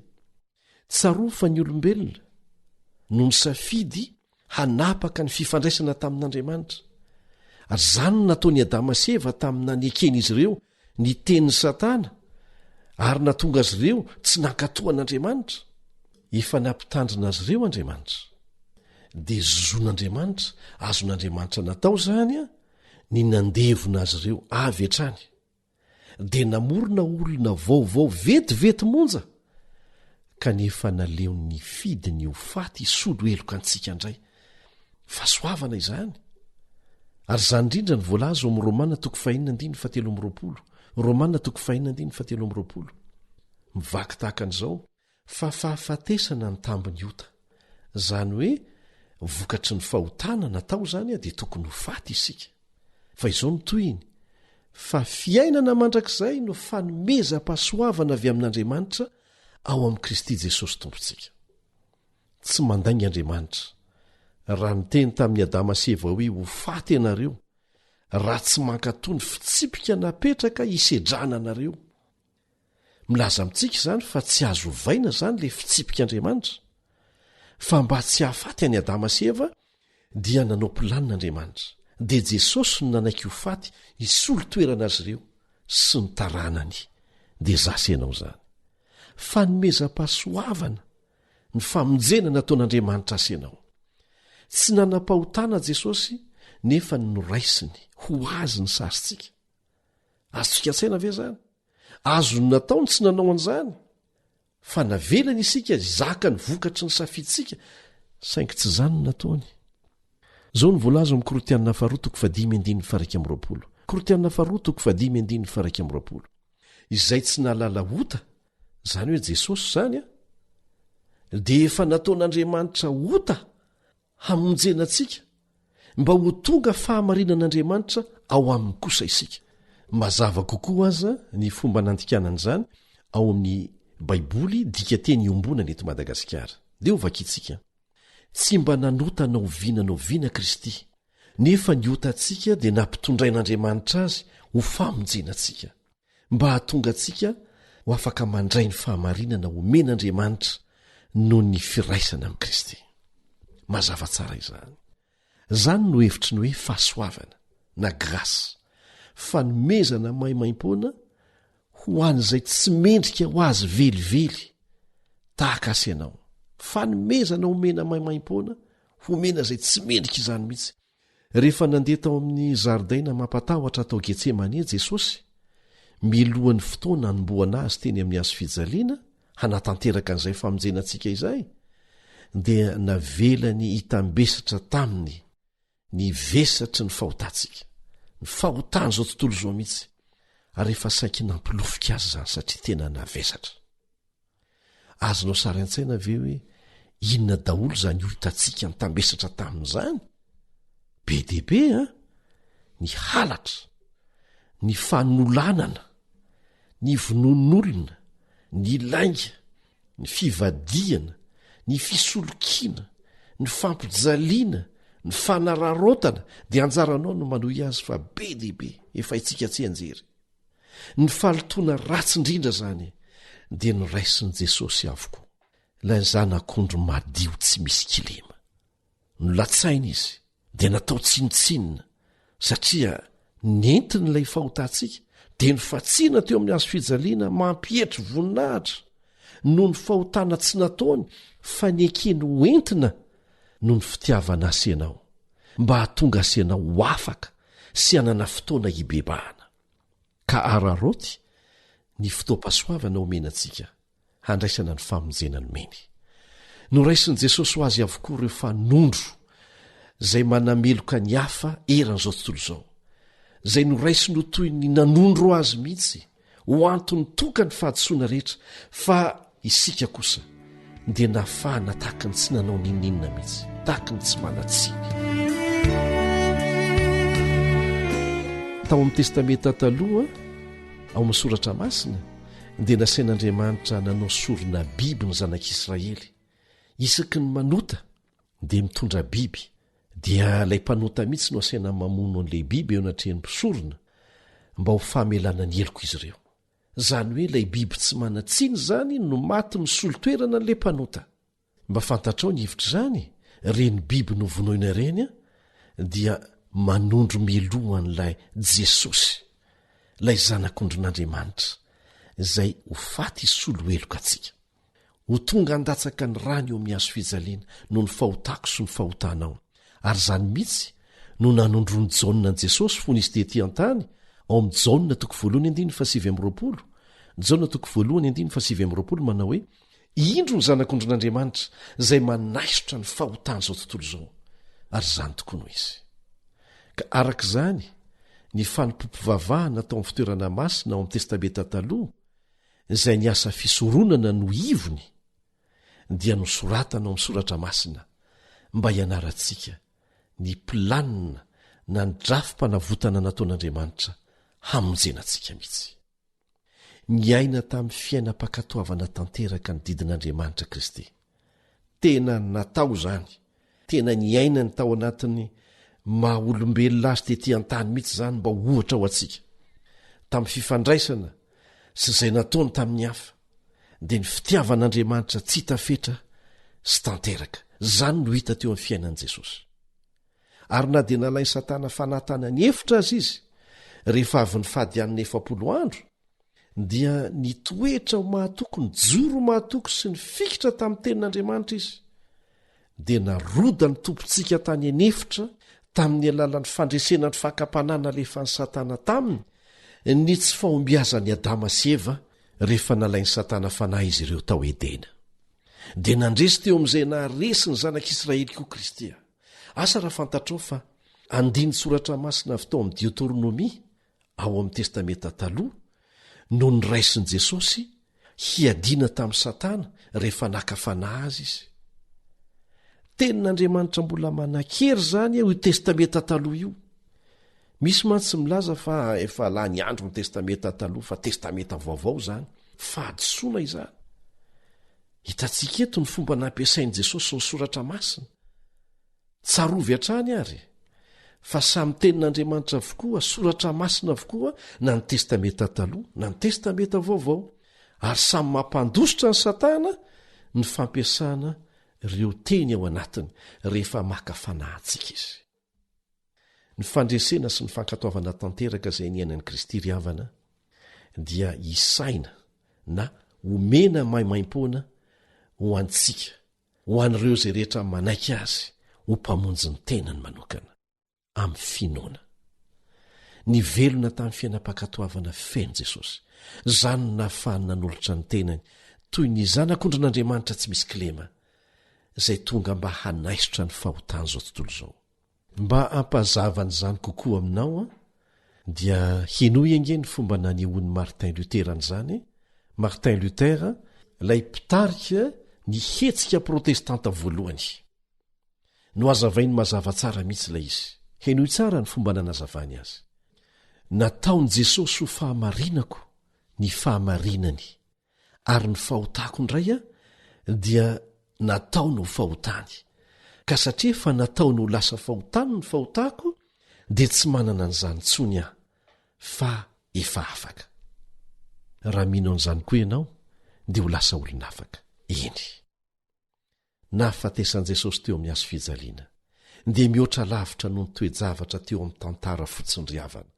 Tsarovy fa ny olombelona no nisafidy hanapaka ny fifandraisana tamin'Andriamanitra. Ary izany no nataon'i Adama sy Eva tamin'ny naneken'izy ireo ny tenin'i Satana ary nahatonga azy ireo tsy nankatò an'Andriamanitra. Efa nampitandrina azy ireo Andriamanitra. Dia zon'Andriamanitra, azon'Andriamanitra natao izany ny nandevona azy ireo avy hatrany. Dia namorona olona vaovao vetivety monja, kanefa naleony nifidy ny ho faty hisolo heloka antsika indray. Fahasoavana izany. Ary izany indrindra no voalaza ao amin'ny Romana toko fahenina andininy fahatelo amby roapolo. Romana toko fahenina andininy fahatelo amby roapolo. Mivaky tahaka an'izao, fa fahafatesana ny tambin'ny ota. Izany hoe vokatry ny fahotana natao izany dia tokony ho faty isika. Fa izao no tohiny, fa fiainana mandrakizay no fanomezam-pahasoavana avy amin'Andriamanitra ao amin'i Kristy Jesosy Tompontsika. Tsy mandainga Andriamanitra raha niteny tamin'i Adama sy Eva hoe ho faty ianareo raha tsy mankatò ny fitsipika napetraka hisedrana anareo. Milaza amintsika izany fa tsy azo ovaina izany ilay fitsipik'Andriamanitra. Fa mba tsy hahafaty an'i Adama sy Eva dia nanao planina Andriamanitra. Dia Jesosy no nanaiky ho faty hisolo toerana azy ireo sy ny taranany. Dia za sy ianao izany. Fanomezam-pahasoavana ny famonjena nataon'Andriamanitra azy ianao. Tsy nanam-pahotana Jesosy nefa noraisiny ho azy ny sarintsika. Azontsika an-tsaina ve izany? Azony natao ny tsy nanao an'izany, fa navelany isika hizaka ny vokatry ny safidintsika, saingy tsy izany no nataony. Izao no voalaza ao amin'ny Korintianina faharoa toko fahadimy andininy faha-21. Korintianina faharoa toko fahadimy andininy faha-21. Izay tsy nahalala ota, izany hoe Jesosy izany, dia efa nataon'Andriamanitra ota hamonjena antsika mba ho tonga fahamarinan'Andriamanitra ao aminy kosa isika. Mazava kokoa aza ny fomba nandikana an'izany ao amin'ny Baiboly dikanteny iombonana eto Madagasikara. Dia ho vakintsika. Tsy mba nanota na oviana na oviana Kristy, nefa ny otantsika dia nampitondrain'Andriamanitra azy ho famonjena antsika. mba hahatonga antsika ho afaka mandray ny fahamarinana omen'Andriamanitra noho ny firaisana amin'i Kristy. Mazava tsara izany. Izany no hevitry ny hoe fahasoavana na grâce, fanomezana maimaimpoana ho an'izay tsy mendrika ho azy velively tahaka azy ianao. Fanomezana omena maimaimpoana homena izay tsy mendrika izany mihitsy. Rehefa nandeha tao amin'ny zaridaina mampatahotra tao Getsemane Jesosy, milohan'ny fotoana hanombohana azy teny amin'ny hazo fijaliana hanatanteraka an'izay famonjena antsika izay, dia navelany hitambesatra taminy ny vesatry ny fahotantsika, ny fahotan'izao tontolo izao mihitsy, ary efa saiky nampilofika azy izany satria tena navesatra. Azonao sary an-tsaina ve hoe inona daholo izany otantsika nitambesatra tamin'izany? Be dia be an! Ny halatra, ny fanolanana, ny vonoan'olona, ny lainga, ny fivadihana, ny fisolokiana, ny fampijaliana, ny fanararaotana, dia anjaranao no manohy azy fa be dia be, efa haintsika tsianjery. Ny fahalotoana ratsy indrindra izany dia noraisin'i Jesosy avokoa, ilay Zanak'ondry madio tsy misy kilema. Nolatsaina izy, dia natao tsinontsinona, satria nentiny ilay fahotantsika, dia nofatsiana teo amin'ny hazo fijaliana mampietry voninahitra noho ny fahotana tsy nataony fa nekeny ho entina noho ny fitiavana azy ianao. mba hahatonga azy ianao ho afaka sy hanana fotoana hibebahana. Ka araraoty ny fotoam-pahasoavana omena antsika handraisana ny famonjena nomeny. Noraisin'i Jesosy ho azy avokoa ireo fanondro izay manameloka ny hafa eran'izao tontolo izao, izay noraisiny ho toy ny nanondro azy mihitsy ho antony tokany fahadisoana rehetra fa isika kosa dia nafahana tahaky ny tsy nanao n'inon'inona mihitsy, tahaky ny tsy manan-tsiny. Tao amin'ny Testamenta Taloha, ao amin'ny Soratra Masina, dia nasain'Andriamanitra nanao sorona biby ny zanak'Israely. Isaky ny manota dia mitondra biby, dia ilay mpanota mihitsy no asaina mamono an'ilay biby eo anatrehan'ny mpisorona mba ho famelana ny heloka izy ireo. Izany hoe ilay biby tsy manan-tsiny izany no maty misolo toerana an'ilay mpanota. Mba fantatrao ny hevitr'izany? Ireny biby novonoina ireny dia manondro mialoha an'ilay Jesosy, ilay Zanak'ondrin'Andriamanitra, izay ho faty hisolo heloka antsika. Ho tonga handatsaka ny rany eo amin'ny hazo fijaliana noho ny fahotako sy ny fahotanao. Ary izany mihitsy no nanondroan'i Jaona an'i Jesosy fony izy tetỳ an-tany, ao amin'ny Jaona toko voalohany andininy fahasivy amby roapolo. Jaona toko voalohany andininy fahasivy amby roapolo manao hoe, Indro ny Zanak'ondrin'Andriamanitra, izay manaisotra ny fahotan'izao tontolo izao. Ary izany tokoa no izy. Ka araka izany, ny fanompoam-pivavahana tao amin'ny fitoerana masina ao amin'ny Testamenta Taloha, izay ny asa fisoronana no ivony, dia nosoratana ao amin'ny Soratra Masina mba hianarantsika ny planina na ny drafi-panavotana nataon'Andriamanitra hamonjena antsika mihitsy. Niaina tamin'ny fiainam-pankatoavana tanteraka ny didin'Andriamanitra Kristy. Tena natao izany, tena niainany tao anatin'ny maha olombelona azy tetỳ an-tany mihitsy izany mba ho ohatra ho antsika. Tamin'ny fifandraisana sy izay nataony tamin'ny hafa, dia ny fitiavan'Andriamanitra tsy hita fetra sy tanteraka. Izany no hita teo amin'ny fiainan'i Jesosy. Ary na dia nalain'i Satana fanahy tany an'efitra aza izy, rehefa avy nifady hanina 40 andro, dia nitoetra ho mahatoky, nijoro ho mahatoky sy nifikitra tamin'ny tenin'Andriamanitra izy. Dia narodan'ny Tompontsika tany an'efitra tamin'ny alalan'ny fandresena ny fakam-panahy nalefan'i Satana taminy ny tsy fahombiazan'i Adama sy Eva rehefa nalain'i Satana fanahy izy ireo tao Edena. Dia nandresy teo amin'izay naharesy ny zanak'Israely koa Kristy. Asa raha fantatrao fa andinin-tsoratra masina avy tao amin'ny Deoteronomia ao amin'ny Testamenta Taloha no noraisin'i Jesosy hiadiana tamin'i Satana rehefa naka fanahy azy izy. Tenin'Andriamanitra mbola manan-kery izany io Testamenta Taloha io. Misy mantsy milaza fa efa lany andro ny Testamenta Taloha fa Testamenta Vaovao izany. Fahadisoana izany. Hitantsika eto ny fomba nampiasain'i Jesosy ny Soratra Masina. Tsarovy hatrany àry fa samy Tenin'Andriamanitra avokoa, Soratra Masina avokoa na ny Testamenta Taloha na ny Testamenta Vaovao, ary samy mampandositra an'i Satana ny fampiasana ireo teny ao anatiny rehefa maka fanahy antsika izy. Ny fandresena sy ny fankatoavana tanteraka izay niainan'i Kristy ry havana dia isaina na omena maimaimpoana ho antsika, ho an'ireo izay rehetra manaiky Azy ho Mpamonjy ny tenany manokana, amin'ny finoana. Nivelona tamin'ny fiainam-pankatoavana feno Jesosy. Izany no nahafahany nanolotra ny tenany toy ny Zanak'ondrin'Andriamanitra tsy misy kilema, izay tonga mba hanaisotra ny fahotan'izao tontolo izao. Mba hampazava an'izany kokoa aminao aho, dia henoy ange ny fomba nanehoan'i Martin Luther an'izany, Martin Luther, ilay mpitarika ny hetsika protestanta voalohany. Nohazavainy mazava tsara mihitsy ilay izy. Henoy tsara ny fomba nanazavany azy. Nataon'i Jesosy ho fahamarinako ny fahamarinany. ary ny fahotako indray a dia nataony ho fahotany ka satria efa nataony ho lasa fahotany ny fahotako dia tsy manana an'izany intsony aho fa efa afaka. Raha mino an'izany koa ianao dia ho lasa olona afaka. Eny. Nahafatesan'i Jesosy teo amin'ny hazo fijaliana, dia mihoatra lavitra noho ny toe-javatra teo amin'ny tantara fotsiny ry havana,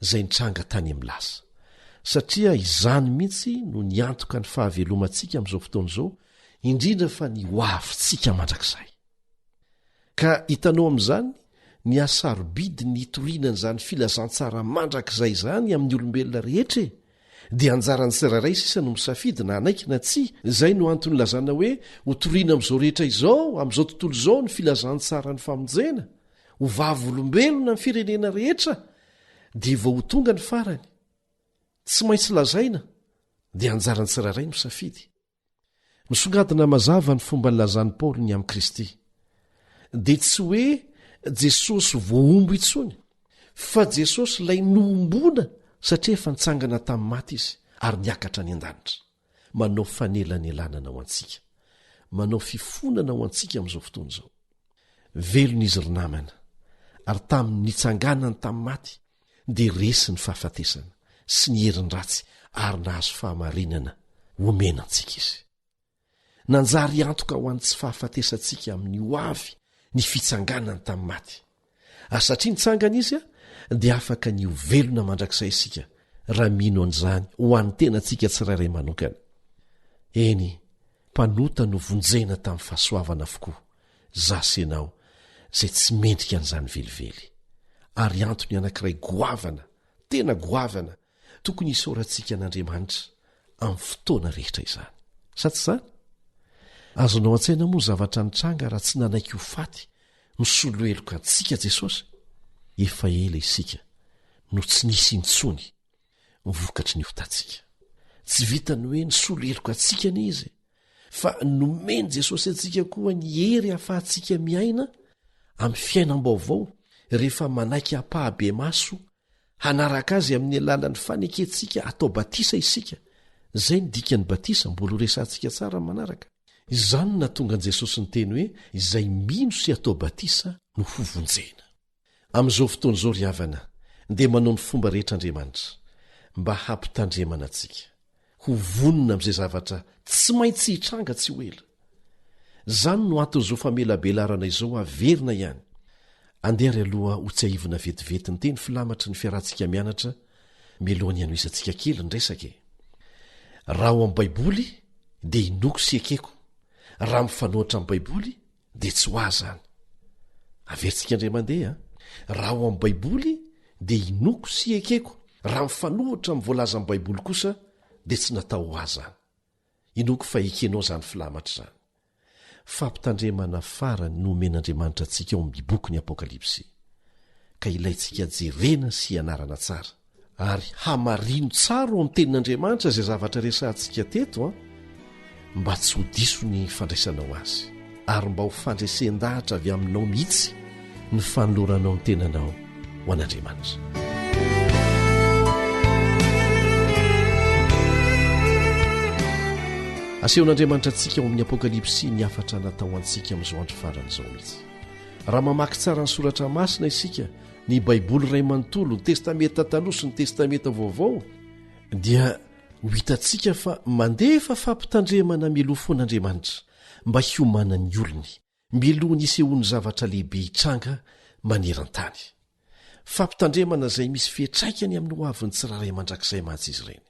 izay nitranga tany amin'ny lasa. Satria izany mihitsy no niantoka ny fahavelomantsika amin'izao fotoana izao, indrindra fa ny hoavintsika mandrakizay. Ka hitanao amin'izany ny hasarobidy ny hitoriana an'izany filazantsara mandrakizay izany amin'ny olombelona rehetra e! Dia anjaran'ny tsirairay sisa no misafidy na hanaiky na tsia. Izay no antony ilazana hoe hotoriana amin'izao rehetra izao, amin'izao tontolo izao ny filazantsaran'ny famonjena, ho vavolombelona ny firenena rehetra, dia vao ho tonga ny farany. Tsy maintsy lazaina, dia anjaran'ny tsirairay no misafidy. Misongadina mazava ny fomba nilazan'i Paoly ny amin'i Kristy. Dia tsy hoe Jesosy voahombo intsony, fa Jesosy ilay nohomboana satria efa nitsangana tamin'ny maty izy ary niakatra any an-danitra. Manao fanelanelanana ho antsika. Manao fifonana ho antsika amin'izao fotoana izao. Velona izy ry namana, ary tamin'ny nitsanganany tamin'ny maty, dia resy ny fahafatesana sy ny heriny ratsy ary nahazo fahamarinana omena antsika izy. Nanjary antoka ho an'ny tsy fahafatesantsika amin'ny ho avy ny fitsanganany tamin'ny maty. Ary satria nitsangana izy dia afaka ny ho velona mandrakizay isika raha mino an'izany ho an'ny tenantsika tsirairay manokana. Eny, mpanota novonjena tamin'ny fahasoavana avokoa za sy ianao izay tsy mendrika an'izany velively. Ary antony anankiray goavana, tena goavana, tokony hisaorantsika an'Andriamanitra amin'ny fotoana rehetra izany. Sa tsy izany? Azonao an-tsaina moa ny zavatra nitranga raha tsy nanaiky ho faty. Misolo heloka antsika Jesosy? Efa ela isika no tsy nisy intsony vokatry ny otantsika. Tsy vitan'ny hoe nisolo heloka antsika anie Izy, fa nomen'i Jesosy antsika koa ny hery ahafahantsika miaina amin'ny fiainam-baovao rehefa manaiky ampahabemaso hanaraka azy amin'ny alalan'ny fanekentsika atao batisa isika. Izay ny dikan'ny batisa, mbola ho resahantsika tsara amin'ny manaraka. Izany no nahatonga an'i Jesosy niteny hoe izay mino sy atao batisa no hovonjena. Amin'izao fotoana izao ry havana dia manao ny fomba rehetra Andriamanitra mba hampitandremana antsika ho vonona amin'izay zavatra tsy maintsy hitranga tsy ho ela. Izany no anton'izao famelabelarana izao averina ihany. Andeha ary aloha ho tsiahivina vetivety ny teny filamatry ny fiarahantsika mianatra mialohan'ny hanohizantsika kely ny resaka e. Raha ao amin'ny Baiboly dia inoako sy ekeko, raha mifanohitra amin'ny Baiboly dia tsy ho ahy izany. Averintsika indray mandeha, raha ao amin'ny Baiboly dia inoako sy ekeko, raha mifanohitra amin'ny voalazan'ny Baiboly kosa dia tsy natao ho ahy izany. Inoako fa ekenao izany filamatra izany. Fampitandremana farany no omen'Andriamanitra antsika ao amin'ny bokin'ny Apokalypsy, ka ilaintsika jerena sy ianarana tsara. Ary hamarino tsara ao amin'ny Tenin'Andriamanitra izay zavatra resahantsika teto an, mba tsy ho diso ny fandraisanao azy, ary mba ho fandresen-dahatra avy aminao mihitsy ny fanoloranao ny tenanao ho an'Andriamanitra. Asehon'Andriamanitra antsika ao amin'ny Apokalypsy ny hafatra natao antsika amin'izao andro farany izao mihitsy. Raha mamaky tsara ny soratra masina isika, ny Baiboly iray manontolo, ny Testamenta Taloha sy ny Testamenta Vaovao, dia ho hitantsika fa mandefa fampitandremana mialoha foana Andriamanitra mba hiomanan'ny olony, mialoha ny hisehoan'ny zavatra lehibe hitranga maneran-tany. Fampitandremana izay misy fiantraikany amin'ny hoavin'ny tsirairay mandrakizay mantsy izy ireny.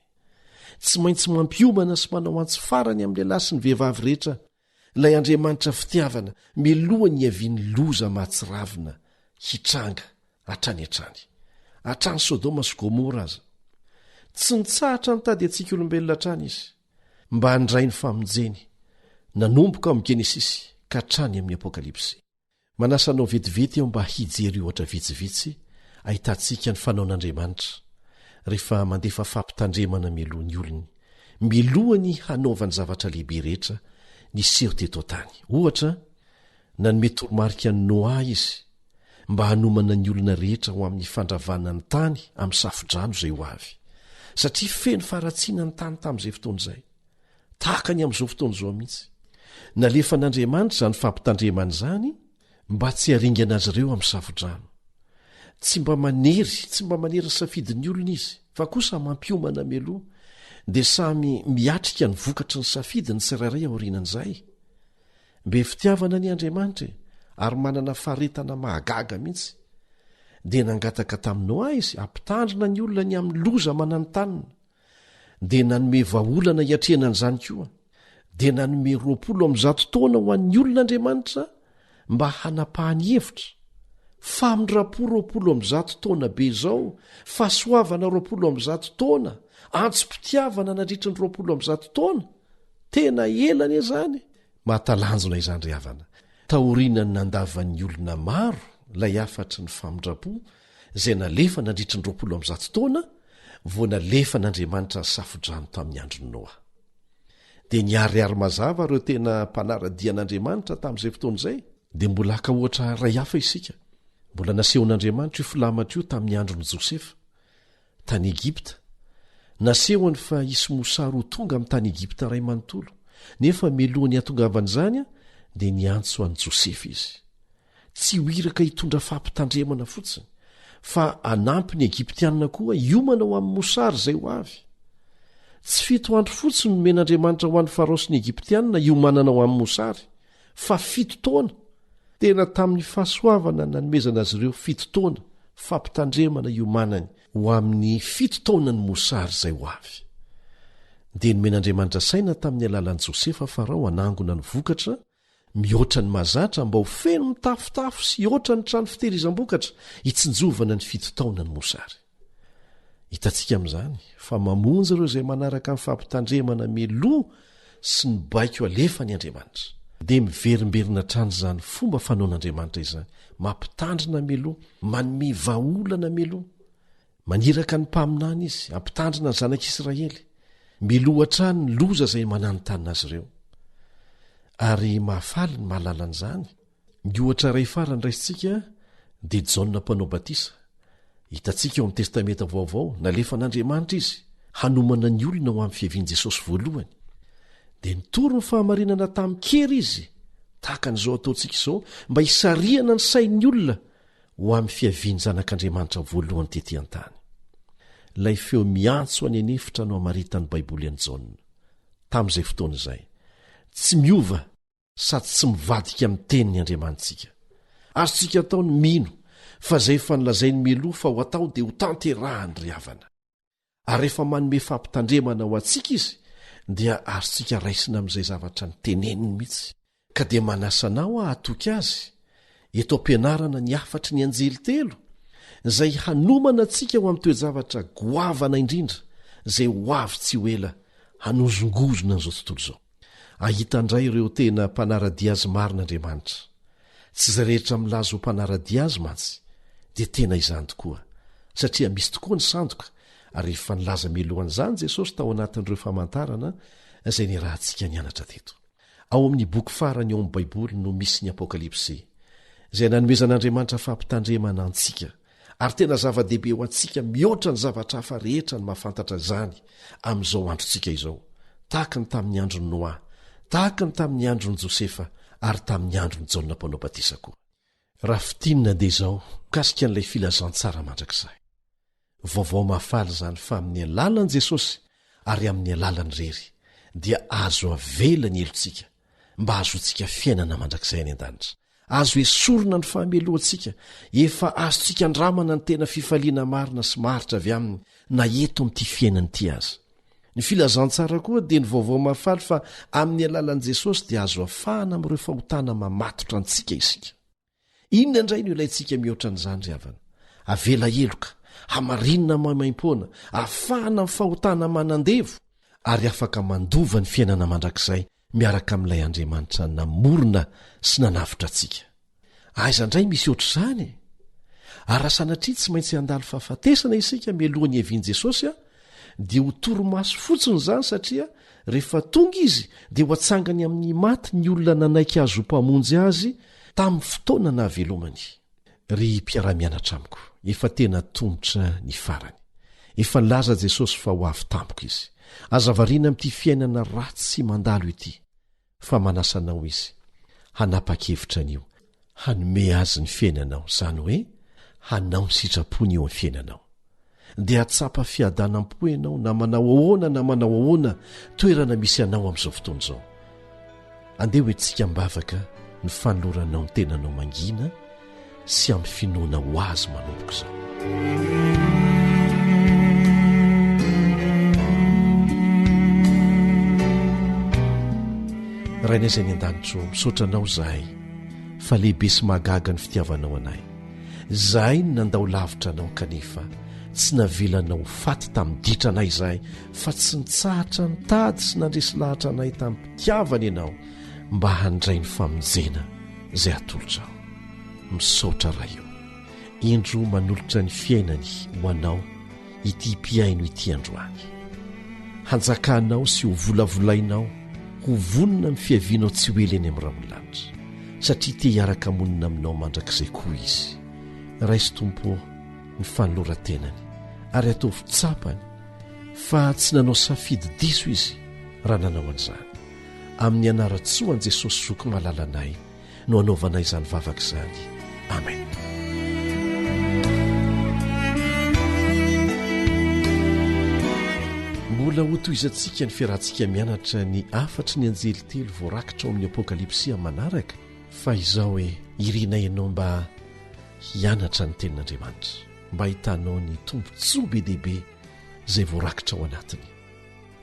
Tsy maintsy mampiomana sy manao antso farany amin'ny lehilahy sy ny vehivavy rehetra Ilay Andriamanitra fitiavana mialoha ny hiavian'ny loza mahatsiravina hitranga hatrany hatrany, hatrany Sodoma sy Gomora aza. Tsy nitsahatra nitady antsika olombelona hatrany Izy, mba handray ny famonjeny, nanomboka ao amin'ny Genesisy ka hatrany amin'ny Apokalypsy. Manasa anao vetivety aho mba hijery ohatra vitsivitsy ahitantsika ny fanaon'Andriamanitra rehefa mandefa fampitandremana mialoha ny olony, mialoha ny hanaovany zavatra lehibe rehetra niseho teto an-tany. Ohatra, nanome toromarika an'i Noa izy mba hanomana ny olona rehetra ho amin'ny fandravana ny tany amin'ny safodrano izay ho avy, satria feno faharatsiana ny tany tamin'izay fotoana izay. Tahaka ny amin'izao fotoana izao mihitsy. Nalefan'Andriamanitra izany fampitandremana izany mba tsy haringana azy ireo amin'ny safodrano. Tsy mba manery, tsy mba manery ny safidin'ny olona izy, fa kosa mampiomana mialoha, dia samy miatrika ny vokatry ny safidy ny tsirairay aorianan'izay. Be fitiavana anie Andriamanitra e, ary manana faharetana mahagaga mihitsy. Dia nangataka tamin'i Noa izy hampitandrina ny olona ny amin'ny loza mananontanona. dia nanome vahaolana hiatrehana an'izany koa, dia nanome 120 taona ho an'ny olona Andriamanitra mba hanapahany hevitra. Famindram-po 120 taona be izao, fahasoavana 120 taona, antsom-pitiavana nandritry ny 120 taona, tena ela anie izany! Mahatalanjona izany ry havana. Taorian'ny nandavan'ny olona maro ilay hafatry ny famindram-po izay nalefa nandritry ny 120 taona, vao nalefan'Andriamanitra ny Safodrano tamin'ny andron'i Noa. Dia niharihary mazava ireo tena mpanara-dia an'Andriamanitra tamin'izay fotoana izay. Dia mbola haka ohatra iray hafa isika. Mbola nasehon'Andriamanitra io filamatra io tamin'ny andron'i Josefa. Tany Egypta. Nasehony fa hisy mosary ho tonga amin'ny tany Egypta iray manontolo. Nefa mialohan'ny hahatongavan'izany, dia niantso an'i Josefa izy. Tsy ho iraka hitondra fampitandremana fotsiny, fa hanampy ny Egyptiana koa hiomana ho amin'ny mosary izay ho avy. Tsy fito andro fotsiny no nomen'Andriamanitra ho an'i Farao sy ny Egyptiana hiomanana ho amin'ny mosary, fa fito taona. Tena tamin'ny fahasoavana nanomezana azy ireo fito taona fampitandremana hiomanany ho amin'ny fito taonan'ny mosary izay ho avy. Dia nomen'Andriamanitra saina tamin'ny alalan'i Josefa Farao hanangona ny vokatra Mihoatra ny mahazatra mba ho feno mitafotafo sy hihoatra ny trano fitehirizam-bokatra hitsinjovana ny fito taona ny mosary. Hitantsika amin'izany fa mamonjy ireo izay manaraka ny fampitandremana mialoha sy ny baiko alefany Andriamanitra. Dia miverimberina hatrany izany fomba fanaon'Andriamanitra izany, mampitandrina mialoha, manome vahaolana mialoha. Maniraka ny mpaminany izy hampitandrina ny zanak'Israely, mialoha hatrany ny loza izay mananontanona azy ireo. Ary mahafaly ny mahalala an'izany. Ny ohatra iray farany raisintsika dia Jaona Mpanao Batisa. Hitantsika ao amin'ny Testamenta Vaovao, nalefan'Andriamanitra izy hanomana ny olona ho amin'ny fiavian'i Jesosy voalohany. Dia nitory ny fahamarinana tamin-kery izy, tahaka an'izao ataontsika izao, mba hisarihana ny sain'ny olona ho amin'ny fiavian'ny Zanak'Andriamanitra voalohany tetỳ an-tany. Ilay feo miantso any an'efitra no amaritan'ny Baiboly an'i Jaona, tamin'izay fotoana izay. Tsy miova sady tsy mivadika amin'ny teniny Andriamanitsika. Azontsika atao ny mino fa izay efa nolazainy mialoha fa ho atao dia hotanterahany ry havana. Ary rehefa manome fampitandremana ho antsika izy dia azontsika raisina amin'izay zavatra noteneniny mihitsy. Ka dia manasa anao aho hatoky azy, eto am-pianarana ny hafatry ny anjely telo, izay hanomana antsika ho amin'ny toe-javatra goavana indrindra izay ho avy tsy ho ela hanozongozona an'izao tontolo izao. Hahita indray ireo tena mpanara-dia azy marina Andriamanitra. Tsy izay rehetra milaza ho mpanara-dia azy mantsy dia tena izany tokoa, satria misy tokoa ny sandoka, ary efa nilaza mialohan'izany Jesosy tao anatin'ireo famantarana izay niarahantsika nianatra teto. Ao amin'ny boky farany ao amin'ny Baiboly no misy ny Apokalypsy, izay nanomezan'Andriamanitra fampitandremana antsika, ary tena zava-dehibe ho antsika mihoatra ny zavatra hafa rehetra ny mahafantatra izany amin'izao androntsika izao, tahaka ny tamin'ny andron'i Noa, tahaka ny tamin'ny andron'i Josefa, ary tamin'ny andron'i Jaona Mpanao Batisa koa. Raha fintinina dia izao mikasika an'ilay filazantsara mandrakizay. Vaovao mahafaly izany fa amin'ny alalan'i Jesosy ary amin'ny alalany irery dia azo avela ny helotsika mba hahazoantsika fiainana mandrakizay any an-danitra. Azo esorina ny fahamelohantsika, efa azontsika andramana ny tena fifaliana marina sy maharitra avy aminy na eto amin'ity fiainana ity aza. Ny filazantsara koa dia ny vaovao mahafaly fa amin'ny alalan'i Jesosy dia azo afahana amin'ireo fahotana mamatotra antsika isika. Inona indray no ilaintsika mihoatra an'izany ry havana? Avela heloka, hamarinina maimaimpoana, afahana amin'ny fahotana manandevo, ary afaka mandova ny fiainana mandrakizay miaraka amin'ilay Andriamanitra namorona sy nanavotra antsika. Aiza indray misy ohatr'izany e? Ary raha sanatria tsy maintsy handalo fahafatesana isika mialohan'ny hiavian'i Jesosy, dia ho torimaso fotsiny izany satria rehefa tonga izy dia ho atsangany amin'ny maty ny olona nanaiky azy ho mpamonjy azy tamin'ny fotoana nahavelomany. Ry mpiara-mianatra amiko, efa tena tontotra ny farany. Efa nilaza Jesosy fa ho avy tampoka izy. Aza variana amin'ity fiainana ratsy sy mandalo ity, fa manasa anao izy hanapa-kevitra anio, hanome azy ny fiainanao, izany hoe hanao ny sitrapony eo amin'ny fiainanao. Dia hahatsapa fiadanam-po ianao na manao ahoana na manao ahoana toerana misy anao amin'izao fotoana izao. Andeha ho entintsika am-bavaka ny fanoloranao ny tenanao mangina sy amin'ny finoana ho azy manomboka izao. Rainay izay any an-danitra ô, misaotra anao izahay fa lehibe sy mahagaga ny fitiavanao anay. Izahay no nandao lavitra anao kanefa tsy navelanao ho faty tamin'ny ditranay izahay fa tsy nitsahatra nitady sy nandresy lahatra anay tamim-pitiavana ianao mba handray ny famonjena izay atolotrao. Misaotra Ray o. Indro manolotra ny fiainany ho anao ity mpihaino ity androany. Hanjakanao sy ho volavolainao ho vonona amin'ny fiavianao tsy ho ela eny amin'ny rahon'ny lanitra, satria te hiaraka monina aminao mandrakizay koa izy. Raiso Tompo ô ny fanoloran-tenany ary ataovy tsapany fa tsy nanao safidy diso izy raha nanao an'izany. Amin'ny anaran-tsoan'i Jesosy Zoky malalanay no anaovanay izany vavaka izany. Amen. Mbola hotohizantsika ny fiarahantsika mianatra ny hafatry ny anjely telo voarakitra ao amin'ny Apokalypsy amin'ny manaraka, fa izao e, irinay ianao mba hianatra ny tenin'Andriamanitra, mba hahitanao ny tombontsoa be dia be izay voarakitra ao anatiny.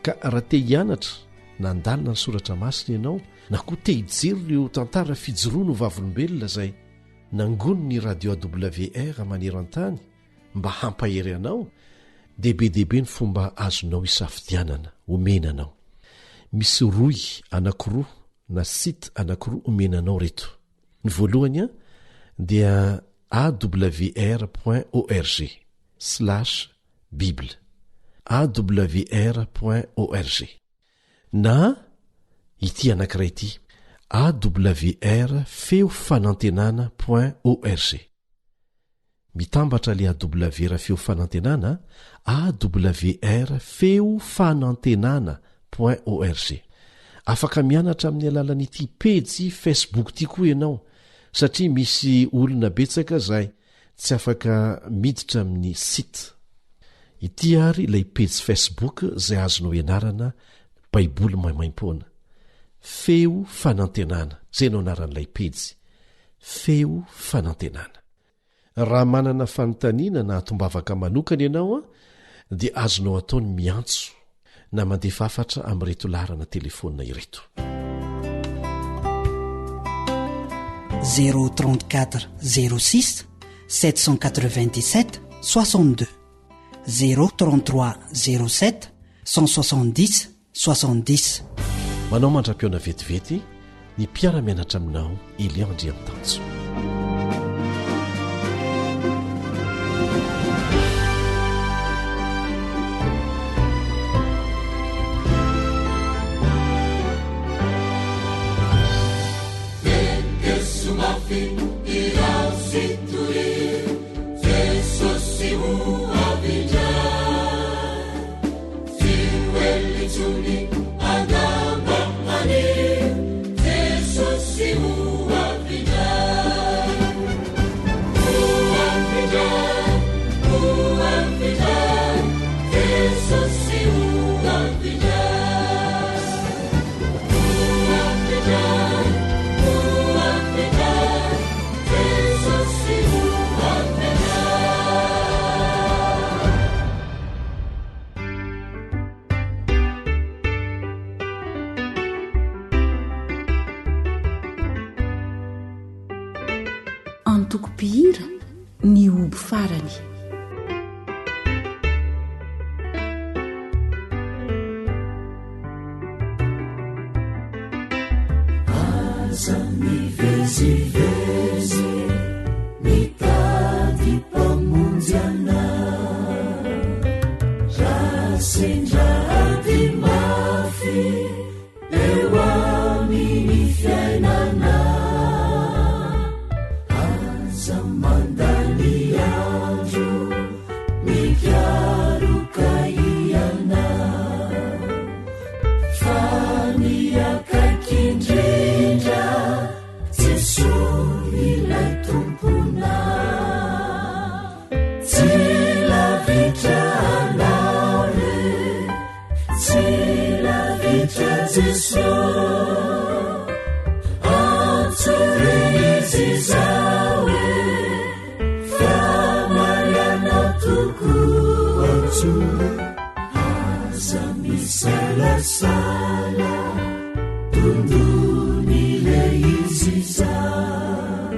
Ka raha te hianatra na handalina ny soratra masina ianao, na koa te hijery ireo tantara fijoroana ho vavolombelona izay nangonin'ny radio AWR maneran-tany mba hampahery anao, dia be dia be ny fomba azonao isafidianana, omena anao. Misy rohy anankiroa. na site anankiroa omena anao ireto. Ny voalohany dia awr point org slash bible, awr point org. Na ity anankiray ity, awr feo fanantenana point org. Mitambatra le AWR feo fanantenana a, AWR feo fanantenana point org. Afaka mianatra amin'ny alalan'ity pejy Facebook ity koa ianao satria misy olona betsaka izay tsy afaka miditra amin'ny site. Ity ary ilay pejy Facebook izay azonao ianarana Baiboly maimaimpoana. Feo fanantenana, izay no anaran'ilay pejy. Feo fanantenana. Raha manana fanontaniana na atombavaka manokana ianao dia azonao atao ny miantso na mandefa hafatra amin'ireto laharana telefaonina ireto. 034 06 797 62 033 07 170 70. Manao mandra-pihaona vetivety ny mpiara-mianatra aminao Elion Andriamitanjo. Antoko mpihira ny hoby farany. Aza mivezivezy mitady mpamonjy anao Raha sendra ady mafy eo amin'ny fiainana Aza mandany andro mikaroka hianao Fa ny akaiky indrindra Jesoa ilay Tomponao Tsy lavitra anao re Tsy lavitra Jesoa Antsoy Izy izao e Fa marianao tokoa Antsoy Aza misalasala Dondony ilay izy izao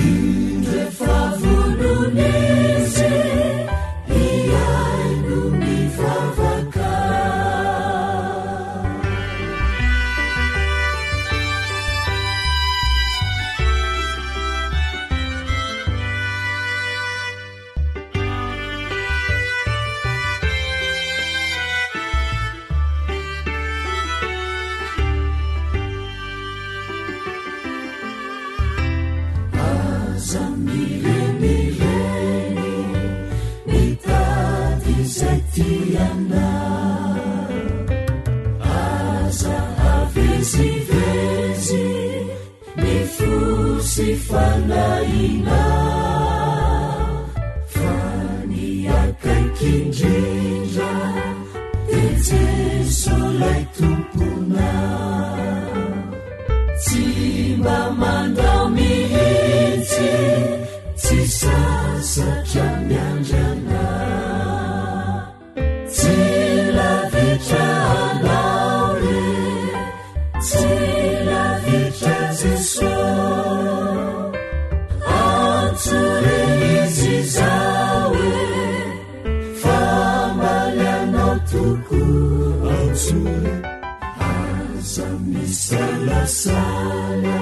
Indro efa vonona izy Hihaino ny vavaka. Aza mirenireny mitady izay tianao. Aza avezivezy ny fo sy fanahinao. Fa ny akaiky indrindra dia Jeso ilay Tomponao. Tsy mba mandao mihitsy, tsy sasatra miandry anao. Tsy lavitra anao re, tsy lavitra Jeso. Antsoy Izy izao e, fa hamaly anao tokoa. Antsoy. Aza. misalasala,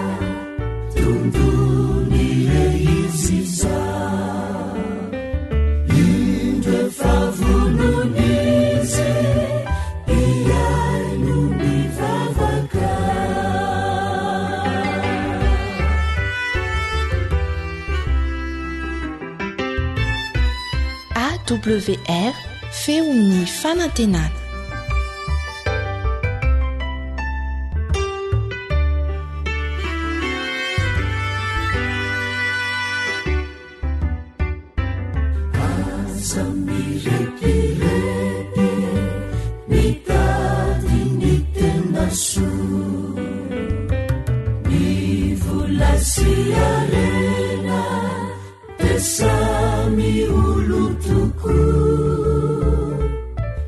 dondony re izy izao. Indro efa vonona izy, hihaino ny vavaka. AWR, Feon'ny fanantenana. Aza mirepirepy mitady ny tena soa. Ny vola sy harena dia samy olon-tokoa.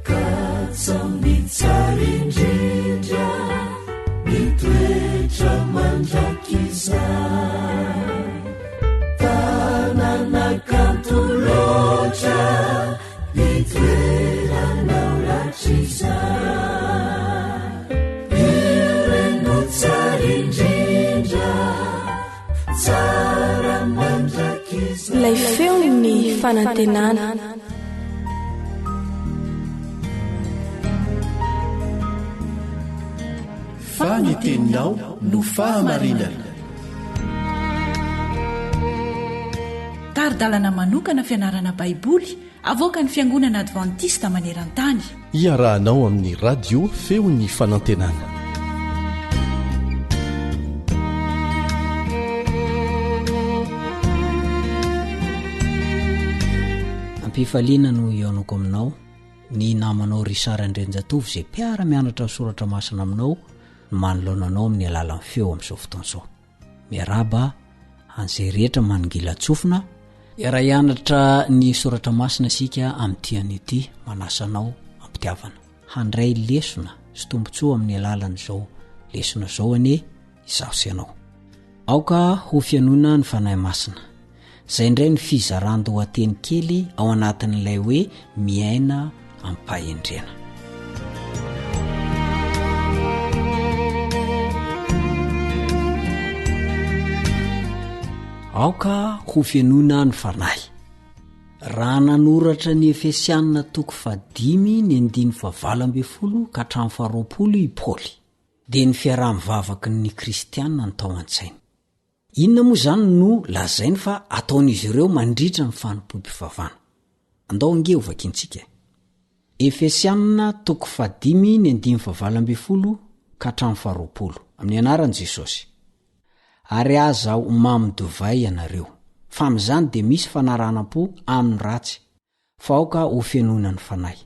Ka samy tsara indrindra ny toetra mandrakizay. Tanàna kanto loatra itoeranao rahatrizay. Ireny no tsara indrindra, tsara mandrakizay. Ilay feon'ny fanantenana. Fa ny teninao no fahamarinana. Tari-dalana manokana fianarana Baiboly avoakan'ny Fiangonana Advantista maneran-tany. Iarahanao amin'ny Radio Feon'ny Fanantenana. Ampifaliana no hihaonako aminao, ny namanao Richard Andrianjatovo izay mpiara-mianatra ny soratra masina aminao no manoloana anao amin'ny alalan'ny feo amin'izao fotoana izao. Miarahaba an'izay rehetra manongilan-tsofina. Hiara-hianatra ny soratra masina isika amin'ity anio ity, manasa anao am-pitiavana. Handray lesona sy tombontsoa amin'ny alalan'izao lesona izao anie izaho sy ianao. Aoka ho fihenoina ny Fanahy Masina. Izay indray ny fizaran-dohateny kely ao anatin'ilay hoe miaina am-pahendrena. Aoka ho fenoina ny Fanahy. Raha nanoratra ny Efesianina toko fahadimy ny andininy fahavalo ambin'ny folo ka hatramin'ny faharoapolo i Paoly, dia ny fiaraha-mivavaky ny kristiana no tao an-tsainy. Inona moa izany no lazainy fa ataon'izy ireo mandritra ny fanompoam-pivavahana? Andao ange ho vakintsika e! Efesiana toko fahadimy ny andininy fahavalo ambin'ny folo ka hatramin'ny faharoapolo, amin'ny anaran'i Jesosy. Ary aza ho mamo divay ianareo, fa amin'izany dia misy fanaranam-po amin'ny ratsy, fa aoka ho fenoina ny Fanahy.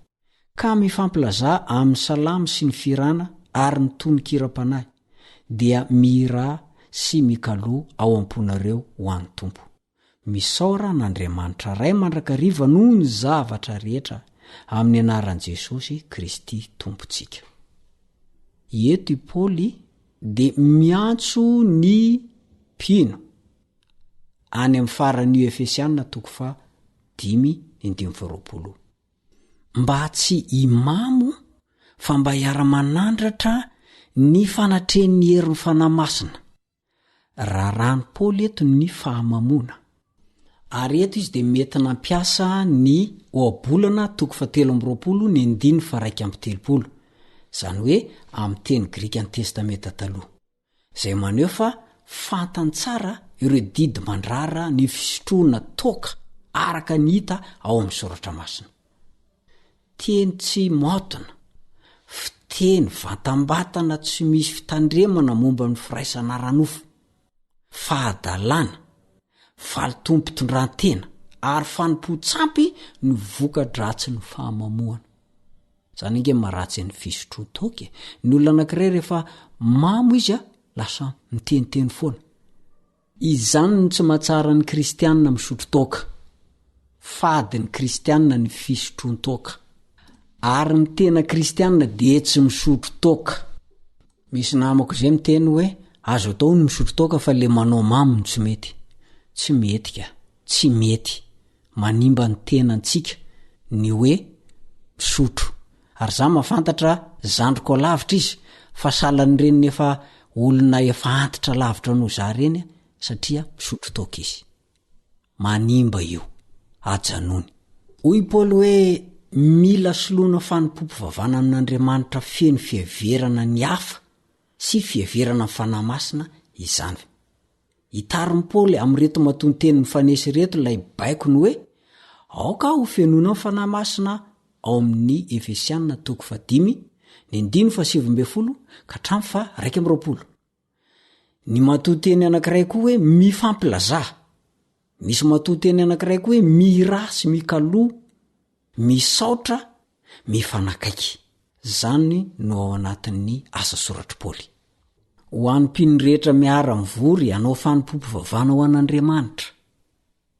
Ka mifampilazà amin'ny salamo sy ny fihirana ary ny tononkiram-panahy, dia mihirà sy mikaloa ao am-ponareo ho an'ny Tompo. Misaora an'Andriamanitra Ray mandrakariva noho ny zavatra rehetra, amin'ny anaran'i Jesosy Kristy Tompontsika. Eto i Paoly dia miantso ny mpino any amin'ny faran'io Efesiana toko faha 25. Mba tsy himamo fa mba hiara-manandratra ny fanatrehan'ny herin'ny Fanahy Masina. Raràn'i Paoly eto ny fahamamoana. Ary eto izy dia mety nampiasa ny Ohabolana toko fahatelo amby roapolo ny andininy faha-31, izany hoe amin'ny teny grikan'ny Testamenta Taloha. izay maneho fa fantany tsara ireo didy mandrara ny fisotroana toaka araka ny hita ao amin'ny Soratra Masina. Teny tsy maotina, fiteny vantambatana tsy misy fitandremana momba ny firaisana ara-nofo, fahadalana, fahalotoam-pitondrantena ary fanompoan-tsampy no voka-dratsin'ny fahamamoana. Zany ange maharatsy ny fisotroan-toaka e. Ny olona anankiray rehefa mamo izy a, lasa miteniteny foana. Izany no tsy mahatsara ny kristianina misotro toaka. Fady ny kristianina ny fisotroan-toaka. Ary ny tena kristianina dia tsy misotro toaka. Misy namako izay miteny hoe azo atao ny misotro toaka fa le manao mamo no tsy mety. Tsy mety ka. Tsy mety. Manimba ny tenantsika ny hoe misotro. Ary za mahafantatra zandriko alavitra izy. Fa sahalan'ireny efa olona efa antitra lavitra noho za ireny satria misotro toaka izy. Manimba io. Ajanony. Hoy Paoly hoe mila soloina fanompoam-pivavahana amin'Andriamanitra feno fiheverana ny hafa sy fiheverana ny Fanahy Masina izany. Itarin'i Paoly amin'ireto matoanteny mifanesy ireto ilay baikony hoe, Aoka hofenoina ny Fanahy Masina ao amin'ny Efesiana toko fahadimy, ny andininy fahasivy ambin'ny folo ka hatramin'ny faha-21. Ny matoanteny anankiray koa hoe mifampilazà. Misy matoanteny anankiray koa hoe mihirà sy mikaloa, misaotra, mifanakaiky. Izany no ao anatin'ny asa soratr'i Paoly. Ho an'ny mpino rehetra miara-mivory hanao fanompoam-pivavahana ho an'Andriamanitra,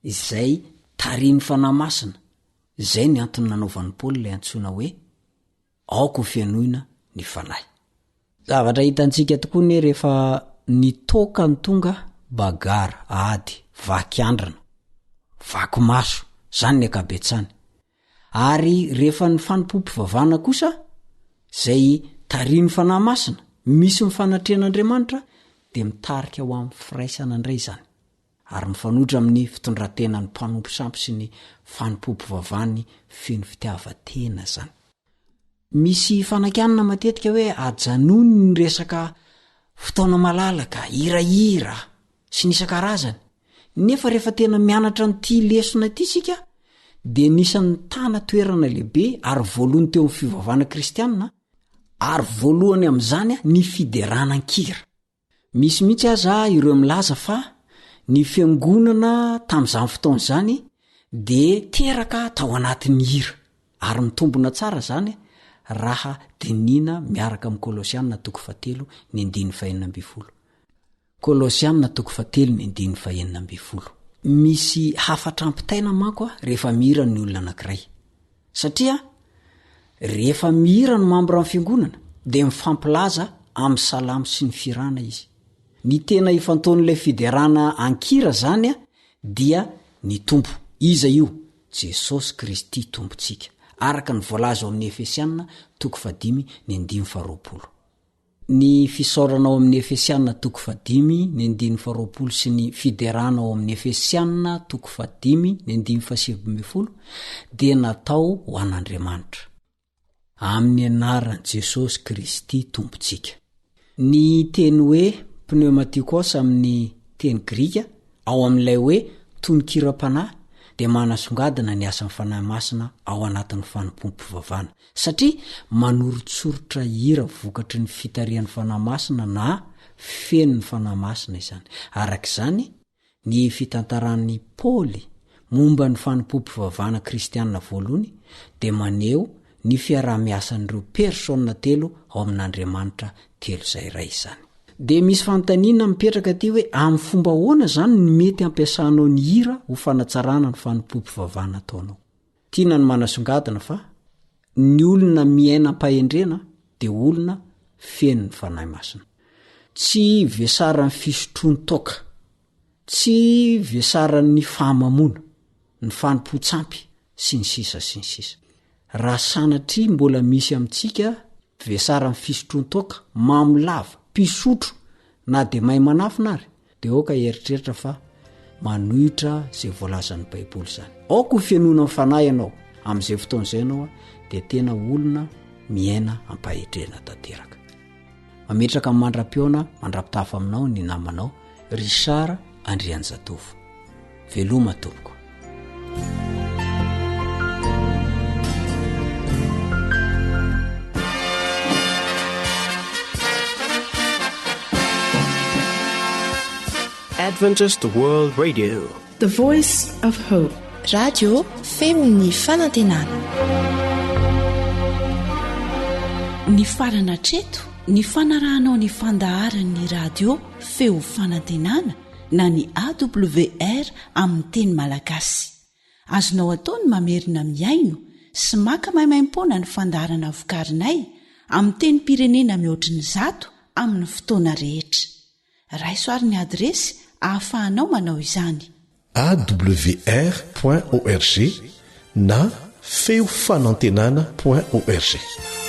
izay tarihin'ny Fanahy Masina, izay ny antony nanaovan'i Paoly ilay antsoina hoe Aoka ho fenoina ny Fanahy. Zavatra hitantsika tokoa anie rehefa ny toaka no tonga, bagarre, ady, vaky andrana, vaky maso, zany ny ankabetsany. Ary rehefa ny fanompoam-pivavahana kosa, izay tarihin'ny Fanahy Masina, misy ny fanatrehan'Andriamanitra, dia mitarika ho amin'ny firaisana indray izany. Ary mifanohitra amin'ny fitondran-tenan'ny mpanompo sampy sy ny fanompoam-pivavahany feno fitiavan-tena izany. Misy fanakianana matetika hoe ajanony ny resaka fotoana malalaka, hirahira, sy ny isan-karazany. Nefa rehefa tena mianatra an'ity lesona ity isika, dia anisan'ny nitana toerana lehibe ary voalohany teo amin'ny fivavahana kristianina, ary voalohany amin'izany ny fiderana an-kira. Misy mihitsy aza ireo milaza fa ny fiangonana tamin'izany fotoana izany dia teraka tao anatin'ny hira, ary mitombina tsara izany raha dinihina miaraka amin'ny Kolosiana toko fahatelo ny andininy fahenina ambin'ny folo. Kolosiana toko fahatelo ny andininy fahenina ambin'ny folo. Misy hafatra ampitaina manko rehefa mihira ny olona anankiray. Satria rehefa mihira ny mambran'ny fiangonana dia mifampilaza amin'ny salamo sy ny fihirana izy. Ny tena ifantohan'ilay fiderana an-kira zany dia ny Tompo. Iza io? Jesosy Kristy Tompontsika, araka ny voalaza ao amin'ny Efesiana toko fahadimy ny andininy faharoapolo. Ny fisaorana ao amin'ny Efesiana toko fahadimy ny andininy faharoapolo sy ny fiderana ao amin'ny Efesiana toko fahadimy ny andininy fahasivy ambin'ny folo dia natao ho an'Andriamanitra. Amin'ny anaran'i Jesosy Kristy Tompontsika. Ny teny hoe pneumatikos amin'ny teny grika ao amin'ilay hoe tononkiram-panahy dia manasongadina ny asan'ny Fanahy Masina ao anatin'ny fanompoam-pivavahana. Satria manoritsoritra hira vokatry ny fitarihan'ny Fanahy Masina na feno ny Fanahy Masina izany. Araka izany, ny fitantaran'i Paoly momba ny fanompoam-pivavahana kristiana voalohany dia maneho ny fiaraha-miasan'ireo persona telo ao amin'Andriamanitra telo izay iray izany. Dia misy fanontaniana mipetraka aty hoe amin'ny fomba ahoana izany no mety hampiasanao ny hira ho fanatsarana ny fanompoam-pivavahana ataonao? Tiana ny manasongadina fa ny olona miaina am-pahendrena dia olona feno ny Fanahy Masina. Tsy vesaran'ny fisotroan-toaka, tsy vesaran'ny fahamamoana, ny fanompoan-tsampy, sy ny sisa sy ny sisa. Raha sanatria mbola misy amintsika vesaran'ny fisotroan-toaka, mamo lava, mpisotro na dia mahay manafina ary, Dia aoka hieritreritra fa manohitra izay voalazan'ny Baiboly izany. Aoka ho fenoina amin'ny Fanahy ianao. Amin'izay fotoana izay ianao dia tena olona miaina am-pahendrena tanteraka. Mametraka ny mandra-pihaona, mandra-pitafa aminao ny namanao Richard Andrianjatovo. Veloma tompoko. Adventist World Radio. The Voice of Hope. Radio feon'ny fanantenana. Nifarana hatreto ny fanarahanao ny fandaharan'ny radio feo fanantenana na ny AWR amin'ny teny malagasy. Azonao atao ny mamerina mihaino sy maka maimaimpoana ny fandaharana vokarinay amin'ny tenim-pirenena mihoatry ny zato amin'ny fotoana rehetra. Raiso ary ny adiresy ahafahanao manao izany. Awr point org na feo fanantenana point org.